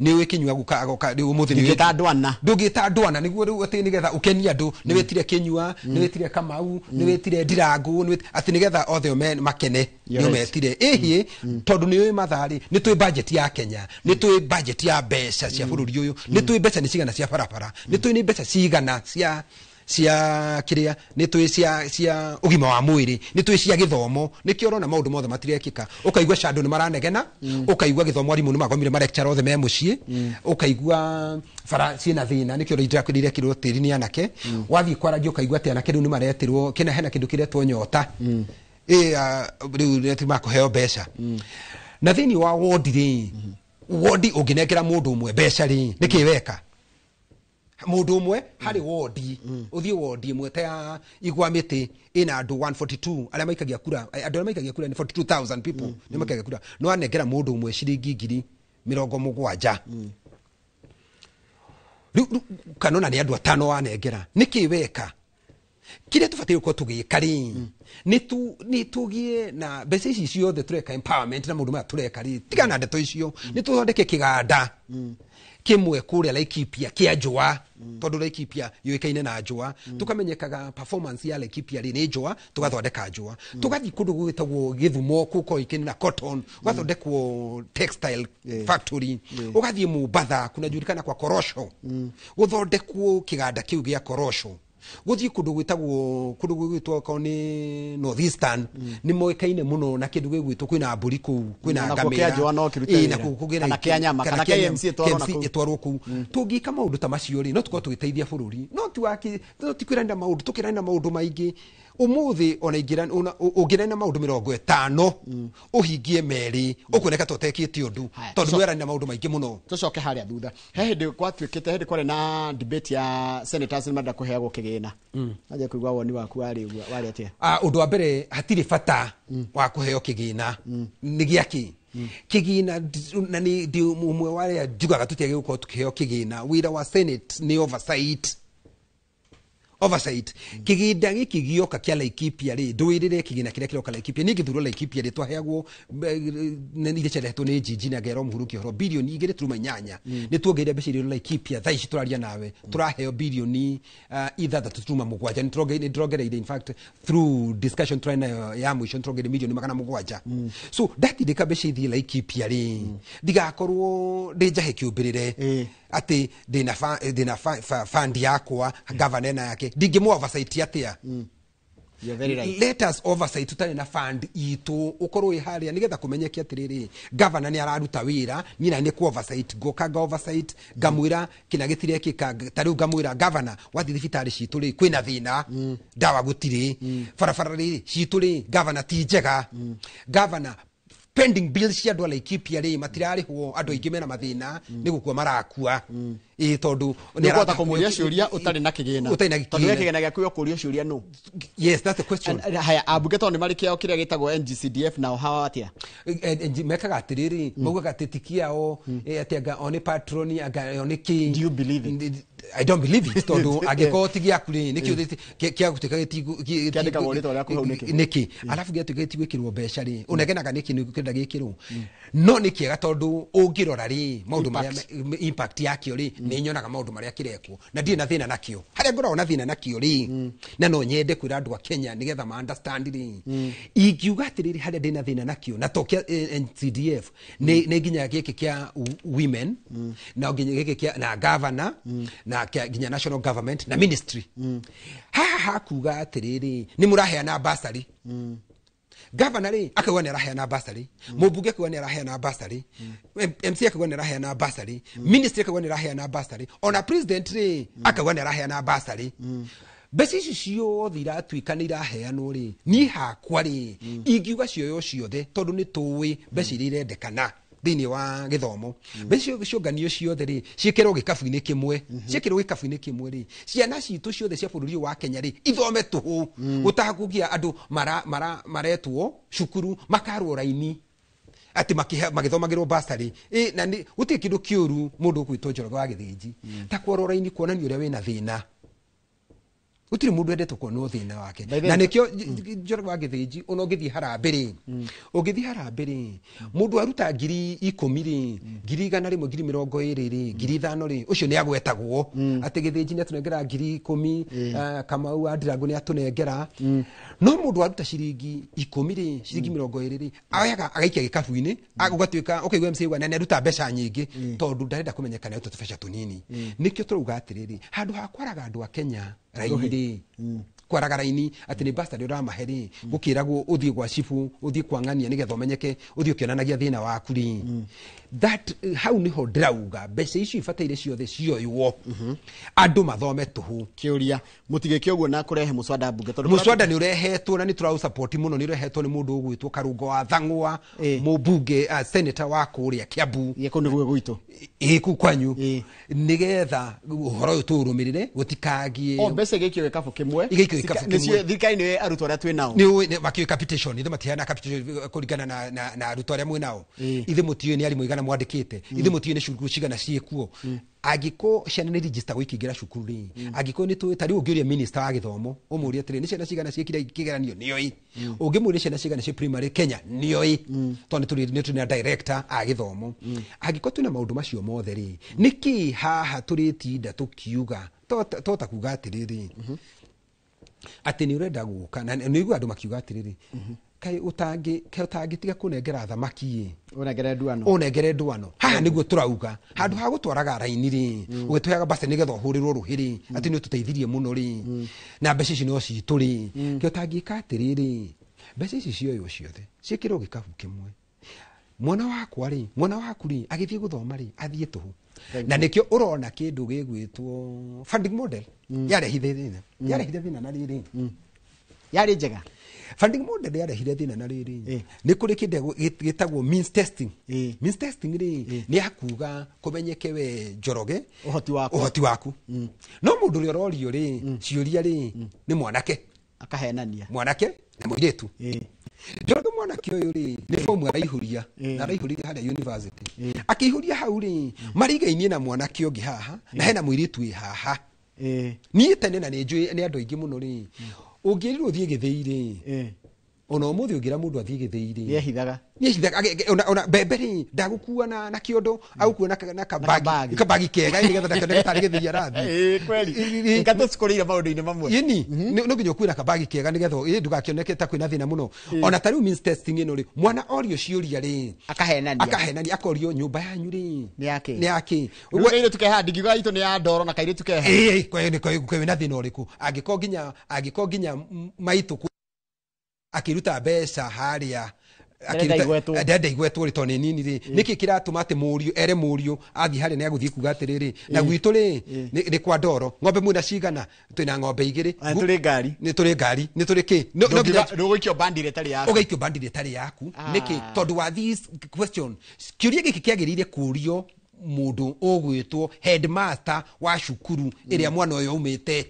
nĩ ũĩ Kĩnyua guka agoka rĩu ũmũthĩ nĩ Ndũngĩta andũ ana. Ndũngĩta andũ ana nĩguo rĩu atĩ nĩgetha ũkenie andũ nĩ wĩtire Kĩnyua, nĩ wĩtire Kamau, nĩ wĩtire Ndirangu, atĩ nĩgetha othe makene nĩ ũmetire ĩhĩ, tondũ nĩ ũĩ mathaa rĩ. Nĩ tũĩ budget ya Kenya, nĩ tũĩ budget ya mbeca cia bũrũri ũyũ, nĩ tũĩ mbeca nĩ cigana cia barabara, nĩ tũĩ nĩ mbeca cigana cia kĩrĩa, nĩ tũĩ cia ũgima wa mwĩrĩ, nĩ tũĩ cia gĩthomo. Nĩkĩo ũrona maũndũ mothe matirekĩka. Ũkaigua candũ nĩ maranegena, ũkaigua gĩthomo arimũ nĩ magomire, malecturer othe me mũciĩ, ũkaigua bara ciĩna thĩna, nĩkĩo irekĩrwo tĩri nĩ anake. Wathiĩ kwarangia ũkaigua atĩ anake rĩu nĩ maretirwo kĩna, hena kĩndũ kĩretwo nyota ĩ rĩu nĩ makũheo mbeca. Na thĩinĩ wa wondi rĩ, wondi ũngĩnengera mũndũ ũmwe mbeca rĩ, nĩkĩ weka mũndũ ũmwe harĩ wondi? Ũthiĩ wondi ĩmwe ta ya Igwa Mĩtĩ ĩna andũ 142 arĩa maikagia kura, andũ arĩa maikagia kura nĩ 42,000 people nĩ maikagia kura, no anengera mũndũ ũmwe ciringi 70,000 rĩu, kana ona nĩ andũ atano wanengera, nĩkĩ weka? Kĩrĩa tũbatiĩ gũkorwo tũgĩka rĩ, nĩ tũgĩe na mbeca ici ciothe tũreka empowerment na maũndũ maya tũreka rĩ, tiga na ndeto icio, nĩ tũthondeke kĩganda kĩmwe kũrĩa Laikipia kĩa njũa, tondũ Laikipia yũĩkaine na njũa, tũkamenyekaga performance ya Laikipia rĩ nĩ njũa, tũgathondeka njũa. Tũgathiĩ kũndũ gwĩtagwo Gĩthumo kũkoĩkaine na cotton, gũgathondekwo textile factory. Ũgathiĩ Mombatha kunajulikana kwa korosho, gũthondekwo kĩganda kĩu gĩa korosho. Gũthiĩ kũndũ gwĩtagwo, kũndũ gwĩtwo okorwo nĩ North Eastern, nĩ moĩkaine mũno na kĩndũ gĩgwĩtwo, kwĩna mbũri kũu, kwĩna Na nakuo ngamĩra. kĩa njũa no kĩrute Ĩĩ, wĩra. nakuo kũgĩe na Kana kĩa nyama, kana kĩa nyama, KMC ĩtwarwo KMC nakũu. ĩtwarwo kũu. Tũngĩka maũndũ ta macio rĩ, no tũkorwo tũgĩteithia bũrũri, no ti waki, no ti kwĩranĩra maũndũ, tũkĩranĩra maũndũ maingĩ ũmũthĩ. Ona ũngĩranĩra maũndũ 50 ũhingie merĩ, ũkuoneka ta ũtekĩte ũndũ, tondũ nĩweranĩra maũndũ maingĩ mũno. Tũcoke harĩa thutha, he hĩndĩ gwatuĩkĩte, hĩndĩ kwarĩ na debate ya senators nĩ marenda kũheagwo kĩgĩna. Anjia kũigua woni waku warĩ ũguo, warĩ atĩa? Ũndũ wa mbere, hatirĩ bata wa kũheo kĩgĩna. Nĩ gĩakĩ kĩgĩna? Na nĩ ndĩ ũmwe wa arĩa njugaga tũtiagĩrĩirwo gũkorwo tũkĩheo kĩgĩna. Wĩra wa senate nĩ oversight, oversight. Kĩgĩna gĩkĩ gĩoka kĩa Laikipia rĩ, ndũĩrĩre kĩgĩna kĩrĩa kĩroka Laikipia. Niĩ ngĩthurwo Laikipia rĩ, twaheagwo iria ciarehetwo nĩ Njinji na ngerwo mũhurũki ũhoro bilioni 2.8. Nĩ tuongereire mbeca iria Laikipia. Thaa ici tũraria nawe tũraheo bilioni 6.7. Nĩ tũrongereire, in fact through discussion tũrarĩ nayo ya mũico, nĩ tũrongereire mirioni 700. So ndatindĩka mbeca ithiĩ Laikipia rĩ, ndigakorwo ndĩ njahe kĩũmbĩrĩre atĩ ndĩna fund yakwa, gavana ena yake, ndingĩmũ oversight atĩa? You're very right. Let us oversight tutari na fund itũ ũkorwo wĩ harĩa nĩgetha kũmenyeke atĩrĩrĩ, governor nĩ araruta wĩra, niĩ na nĩ ku oversight, ngoka nga oversight, ngamwĩra kĩna gĩtirekĩka. Ta rĩu ngamwĩra, governor, wathiĩ thibitarĩ citũ rĩ, kwĩna thĩna, ndawa gũtirĩ, barabara rĩ citũ rĩ, governor, ti njega, governor, pending bills cia andũ a Laikipia rĩ matirarĩhwo, andũ aingĩ mena mathĩna, nĩ gũkua marakua, ĩ tondũ nĩ ũkũhota kũmũria ciũria ũtarĩ na kĩgĩna. Ũtarĩ na Tondũ we kĩgĩna. Kĩgĩna gĩaku gĩa kũũrio ciũria nũ? Yes, that's the question. Haya, ambunge tondũ nĩ marĩ kĩao kĩrĩa gĩtagwo NGCDF, nao hawa atĩa? Mekaga atĩrĩrĩ, maugaga atĩ ti kĩao, atĩ anga o nĩ patron, anga o nĩ kĩ. Do you believe it? I don't believe it, tondũ angĩkorwo ti gĩaku rĩ, nĩkĩo kĩa gũtuĩka Kĩandĩkagwo rĩtwa rĩaku hau nĩkĩ? Nĩkĩ alafu gĩatuĩka gĩtigwĩkĩrwo mbeca rĩ, ũnegenaga nĩkĩ nĩ kĩrenda gĩkĩrwo? No nĩ kĩega tondũ ũngĩrora rĩ, maũndũ marĩa impact yakĩo rĩ, nĩ nyonaga maũndũ marĩa kĩrekwo na ndirĩ na thĩna nakĩo. Harĩa ngoragwo na thĩna nakĩo rĩ, na no nyende kwĩra andũ a Kenya nĩgetha ma understand rĩ, ingiuga atĩrĩrĩ, harĩa ndĩ na thĩna nakĩo na to kĩa NCDF, nĩ nginya gĩkĩ kĩa women, na nginya gĩkĩ kĩa na governor, na kĩa nginya national government na ministry, haha hakuga atĩrĩrĩ, nĩ mũraheana basarĩ. Gavana rĩ akauga nĩ araheana basarĩ, mũmbunge akauga nĩ araheana basarĩ, MC akauga nĩ araheana basarĩ, ministry akauga nĩ araheana basarĩ, ona president rĩ akauga nĩ araheana basarĩ. Mbeca ici ciothe iratuĩka nĩ iraheanwo rĩ, niĩ hakwa rĩ, ingiuga cioyo ciothe, tondũ nĩ tũĩ mbeca iria irendekana thĩinĩ wa gĩthomo, mbeca icio ciũnganio ciothe rĩ, ciĩkĩrwo gĩkabu-inĩ kĩmwe. Ciĩkĩrwo gĩkabu-inĩ kĩmwe rĩ, ciana citũ ciothe cia bũrũri ũyũ wa Kenya rĩ, ithome tũhũ, gũtagũgia andũ maretwo cukuru makarwo raini atĩ magĩthomagĩrwo basarĩ. Na nĩ gũtirĩ kĩndũ kĩũru mũndũ ũgwĩtwo Njoroge wa Gĩthĩnji ta kwarwo raini kuonania ũrĩa wĩna thĩna. Gũtirĩ mũndũ endete kuonwo thĩna wake. By the Na nĩkĩo Njoroge wa Gĩthĩnji, ona ũngĩthiĩ harambĩ rĩ, ũngĩthiĩ harambĩ rĩ, mũndũ aruta 10,000 rĩ, 100,000, 20,000 rĩ, 5,000 rĩ, ũcio nĩ agwetagwo atĩ Gĩthĩnji nĩ atũnengera 10,000, Kamau wa Ndirango nĩ atũnengera. No mũndũ aruta ciringi 10 rĩ, ciringi 20 rĩ, oyaga agaikia gĩkabu-inĩ, ũgatuĩka ũkaigua MC auga na nĩ aruta mbeca nyingĩ, tondũ ndarenda kũmenyekana aruta tũbeca tũnini. Nĩkĩo tũrauga atĩrĩrĩ, handũ ha kwaraga andũ a Kenya raini rĩ, kwaraga raini atĩ nĩ bastarĩ ũramahe rĩ, gũkĩragwo ũthiĩ gwa cibu, ũthiĩ kwa ng'ania nĩgetha ũmenyeke, ũthiĩ ũkĩonanagia thĩna waku rĩ, that hau nĩho ndĩrauga mbeca icio ibataire ciothe cioywo, andũ mathome tũhũ. Kĩũria, mũtigĩke ũguo na kũrehe mũswada mbunge tondũ Mũswada nĩ ũrehetwo na nĩ tũraũsupport mũno. Nĩ ũrehetwo nĩ mũndũ ũgwĩtwo Karũngo wa Thang'wa, mũmbunge, senator wa kũrĩa Kiambu. Ĩ, kũu nĩguo gwitũ. Ĩ, kũu kwanyu, nĩgetha ũhoro ũyũ tũũrũmĩrĩre gũtikagie O mbeca igĩikio gĩkabũ kĩmwe. Igĩikio gĩkabũ kĩmwe. Thirikari nĩyo arutwo arĩa twĩ nao. Nĩ ũĩ makĩũĩ capitation, ithe matiheana capitation kũringana na arutwo arĩa mwĩ nao. Ithe mũtiũĩ nĩ arimũ igana mwandĩkĩte, ithe mũtiũĩ nĩ cukuru cigana ciĩkuo. Angĩkorwo ciana nĩ register ikĩingĩra cukuru rĩ, angĩkorwo nĩ tũĩ, ta rĩu ũngĩũria minister wa gĩthomo ũmũrie atĩrĩ, nĩ ciana cigana ciĩkire kĩgeranio, nĩoĩ. Ũngĩmũria ciana cigana ciĩ primary Kenya, nĩoĩ, tondũ nĩ tũrĩ na director a gĩthomo. Angĩkorwo twĩna maũndũ macio mothe rĩ, nĩkĩ haha tũrĩtinda tũkiuga to ta kuga atĩrĩrĩ, atĩ nĩ ũrenda gũka na nĩ ũigua andũ makiuga atĩrĩrĩ, kaĩ ũtangĩtiga kũnengera thamaki ĩ, Ũnengere nduano. Ũnengere ndwano. Haha nĩguo tũrauga, handũ ha gũtwaraga raini rĩ, ũgĩtũheaga basi nĩgetha ũhũrĩrwo rũhĩ rĩ, atĩ nĩ ũtũteithirie mũno rĩ, na mbeca ici no citũ rĩ, kĩ ũtangĩka atĩrĩrĩ, mbeca ici cioywo ciothe ciĩkĩrwo gĩkabu kĩmwe, mwana wakwa rĩ, mwana waku rĩ, agĩthiĩ gũthoma rĩ, athiĩ tũhũ. Na nĩkĩo ũrona kĩndũ gĩgwĩtwo funding model yarehire thĩna, yarehire thĩna. Na rĩrĩ, Yarĩ njega. Funding model yarehire thĩna, na rĩrĩ, nĩ kũrĩ kĩndũ gĩtagwo means testing. Means testing rĩ, nĩ yakuga kũmenyeke we Njoroge ũhoti waku. Ũhoti waku. No mũndũ ũrĩa ũrorio rĩ ciũria rĩ, nĩ mwanake. Akahenania. Mwanake na mũirĩtu. Njoroge mwanake ũyũ rĩ, nĩ fomu araihũria, na araihũria harĩa university. Akĩihũria hau rĩ, marigainie na mwanake ũngĩ haha, na hena mũirĩtu wĩ haha. Niĩ tene na nĩ njũĩ nĩ andũ aingĩ mũno rĩ, ũngĩrirwo ũthiĩ gĩthĩi rĩ, ona ũmũthĩ ũngĩra mũndũ athiĩ gĩthĩi rĩ, Nĩehithaga. Nĩehithaga. Ona mbembe rĩ, ndagũkua na kĩondo, agũkua na kabagi, kabagi kega, nĩgetha ndakĩoneke tarĩ gĩthĩi arathiĩ. Ĩ, kweli. Nĩka tũcikũrĩire maũndũ-inĩ mamwe. Ĩni no nginya ũkue na kabagi kega nĩgetha ndũgakĩoneke ta kwĩna thĩna mũno. Ona ta rĩu means testing ĩno rĩ, mwana orio ciũria rĩ, Akahenania. Akahenania, akorio nyũmba yanyu rĩ nĩ yakĩ? Nĩ yakĩ? Rĩu kairĩtu keha, ndingiuga itũ nĩ ya ndoro na kairĩtu keha. Ĩ, kwĩ wĩna thĩna ũrĩkũ angĩkorwo nginya maitũ. Akĩruta mbeca harĩa Ndĩrenda igwetwo. Ndĩrenda igwetwo rĩ, tondũ nĩ nini rĩ, nĩkĩ kĩratũma atĩ mũriũ ere mũriũ athiĩ harĩa nĩ agũthiĩ kuga atĩrĩrĩ, na gwitũ rĩ, nĩ kwa ndoro ng'ombe mwĩna cigana, twĩna ng'ombe igĩrĩ. Na nĩ tũrĩ ngari. Nĩ tũrĩ ngari, nĩ tũrĩ kĩ. No nginya Ndũgũikio bandi ĩrĩa ĩtarĩ yaku. Ũgaikio bandi ĩrĩa ĩtarĩ yaku. Nĩkĩ? Tondũ wa this question, kĩũria gĩkĩ kĩagĩrĩire kũrio mũndũ ũgwĩtwo headmaster wa cukuru ĩrĩa mwana ũyũ aumĩte.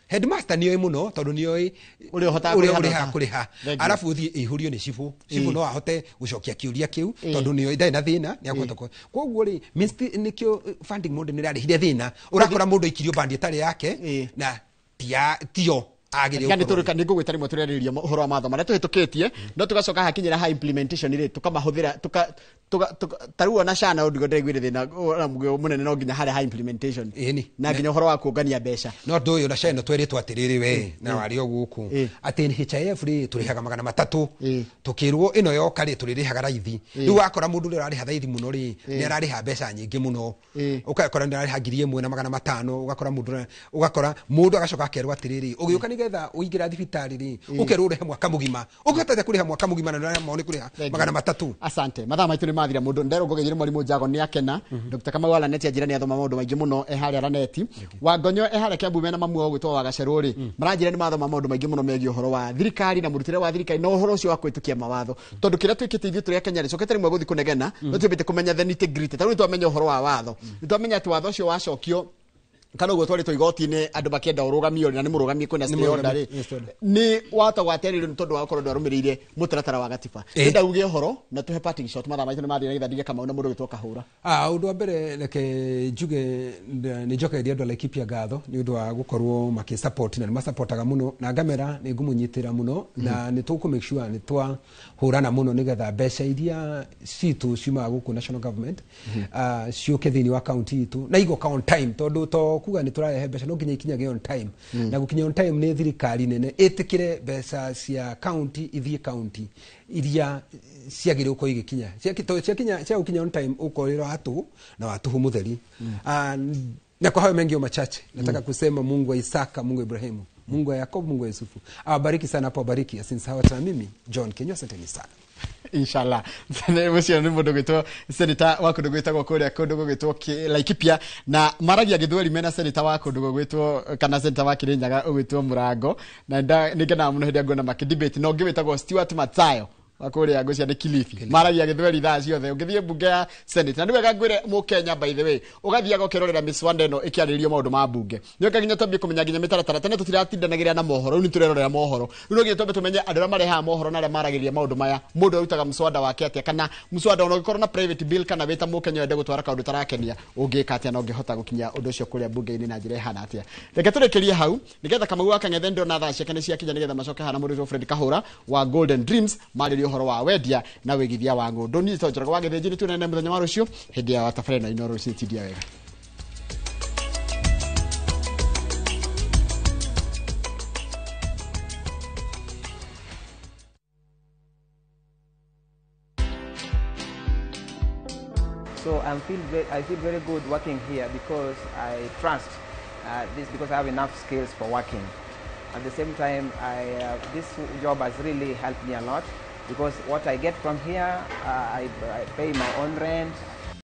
Headmaster nĩoĩ mũno tondũ nĩoĩ ũrĩa ũhotaga ũrĩa kũrĩha. Ũrĩhaga kũrĩha. Thank you. Arabu ũthiĩ ĩihũrio nĩ cibũ. Cibũ no ahote gũcokia kĩũria kĩu tondũ nĩoĩ ndarĩ na thĩna, nĩ akũhota. Koguo rĩ, nĩkĩo funding model nĩ ĩrarehire thĩna, ũrakora mũndũ aikirio bandi ĩtarĩ yake na tio agĩrĩire Nĩ gũkorwo. nĩ ngũgwĩta rĩmwe tũrĩarĩrĩria ũhoro wa matho marĩa tũhĩtũkĩtie, no tũgacoka hakinyĩra ha implementation rĩ, tũkamahũthĩra ta rĩu ona SHA na ũndũ ndĩraiguire thĩna ona mũgĩ mũnene no nginya harĩa ha implementation na nginya ũhoro wa kũngania mbeca. No ndå ũyũ na SHA ĩno twerĩtwo atĩrĩrĩ, we na warĩ o gũkũ atĩ NHIF rĩ, tũrĩhaga 300, tũkĩrwo ĩno yoka rĩ, tũrĩrĩhaga raithi. Rĩu wakora mũndũ ũrĩa ũrarĩha raithi mũno rĩ, nĩ ararĩha mbeca nyingĩ mũno, ũgakora nĩ ararĩha 1500, ũgakora mũndũ ũgakora mũndũ agacoka akerwo atĩrĩrĩ, ũgĩũka nĩgetha ũingĩra thibitarĩ rĩ, ũkerwo ũrĩhe mwaka mũgima. Ũngĩhota atĩa kũrĩha mwaka mũgima na nĩ nĩ kũrĩha Thank you. 300? Asante. Mathaa maitũ nĩ mathira. Mũndũ nderwo ngũgeithie nĩ mwarimũ Njago nĩ akena. Dr. Kamau wa Laneti anjĩra nĩ athoma maũndũ maingĩ mũno e harĩa Laneti. Wangonyo e harĩa Kiambu mena mamu wao gwĩtwo Wagacerũ rĩ, maranjĩra nĩ mathoma maũndũ maingĩ mũno megiĩ ũhoro wa thirikari na mũrutĩre wa thirikari na ũhoro ũcio wa kũhĩtũkia mawatho, tondũ kĩrĩa twĩkĩte ithuĩ tũrĩ a Kenya rĩ, cokete rĩmwe gũthiĩ kũnegena, no twĩmbĩte kũmenya the nitty gritty. Ta rĩu nĩ twamenya ũhoro wa watho, nĩ twamenya atĩ watho ũcio wacokio kana ũguo twarĩtwo igoti-inĩ andũ makĩenda ũrũgamio rĩ, na nĩ mũrũgamie, kwĩna Nĩ stay mũrũgamie, order rĩ, yes, stay order. Nĩ watagwo atĩrĩrĩ nĩ tondũ wa gũkorwo ndwarũmĩrĩire mũtaratara wa gatiba. Ndĩrenda uge ũhoro na tũhe parting shot, mathaa maitũ nĩ mathiĩ, nĩgetha ndige Kamau na mũndũ ũgĩtwo Kahũra. Ũndũ wa mbere reke njuge nĩ njokereria andũ a Laikipia ngatho nĩ ũndũ wa gũkorwo makĩ support na nĩ masapotaga mũno, na ngamera nĩ ngũmũnyitĩra mũno na nĩ tũkũ make sure nĩ twahũrana mũno nĩgetha mbeca iria citũ ciumaga gũkũ national government ciũke thĩinĩ wa county itũ na igoka on time, tondũ to kuga nĩ tũrarehe mbeca, no nginya ikinyage on time. Na gũkinya on time nĩ thirikari nene ĩtĩkĩre mbeca cia county ithiĩ county iria ciagĩrĩirwo gũkorwo igĩkinya. Ciakinya cia gũkinya on time ũkorĩra watũhũ na watũhũ mũtheri. Na kwa hayo mengi au machache nataka kusema Mungu wa Isaka, Mungu wa Ibrahimu, Mungu wa Yakobo, Mungu wa Yusufu awabariki sana hapo, awabariki asinisahau hata mimi John Kinyua. Asanteni sana. Inshallah. Ũcio nĩ mũndũ gwĩtwo seneta wa kũndũ gwĩtagwo kũrĩa kũndũ gũgwĩtwo Laikipia, na maragia gĩthweri mena seneta wa kũndũ gũgwĩtwo kana seneta wa Kĩrĩnyaga ũgwĩtwo Mũrango, na nĩ ngenaga mũno hĩndĩ ĩrĩa nguona makĩ-debate, na ũngĩ wĩtagwo Stuart Mathayo wa kũrĩa ngũcia nĩ Kilifi, maragia gĩthweri thaa ciothe ũngĩthiĩ mbunge ya Senate. Na nĩ wega ngwĩre mũkenya, by the way, ũgathiaga ũkerorera mĩswanda ĩno ĩkĩarĩrĩrio maũndũ ma mbunge, nĩ wega nginya twambie kũmenya nginya mĩtaratara. Tene tũtiratindanagĩrĩra na mohoro, rĩu nĩ tũrerorera mohoro. Rĩu no nginya twambe tũmenye andũ arĩa marehaga mohoro na arĩa maragĩrĩria maũndũ maya, mũndũ arutaga mswada wake atĩa, kana mswada ona ũngĩkorwo na private bill kana wĩta mũkenya wende gũtwara kaũndũ tarakenia, ũngĩka atĩa na ũngĩhota gũkinyia ũndũ ũcio kũrĩa mbunge-inĩ na njĩra ĩhana atĩa. Reke tũrĩkĩrie hau nĩgetha Kamau wa Kang'ethe ndĩrona thaa ciake nĩ ciakinya, nĩgetha macoke hana mũndũ wĩtwo Fred Kahũra wa Golden Dreams marĩrie ũhoro wa wendia na wĩigithia wa ng'ũndũ. Niĩ to Njoroge wa Gĩthĩnji, nĩ tuonane mũthenya wa rũciũ hĩndĩ ya tabarĩra ĩno Inooro rũciũ. Tindia wega. So I feel very good working here because I trust this, because I have enough skills for working. At the same time, this job has really helped me a lot because what I get from here, I pay my own rent.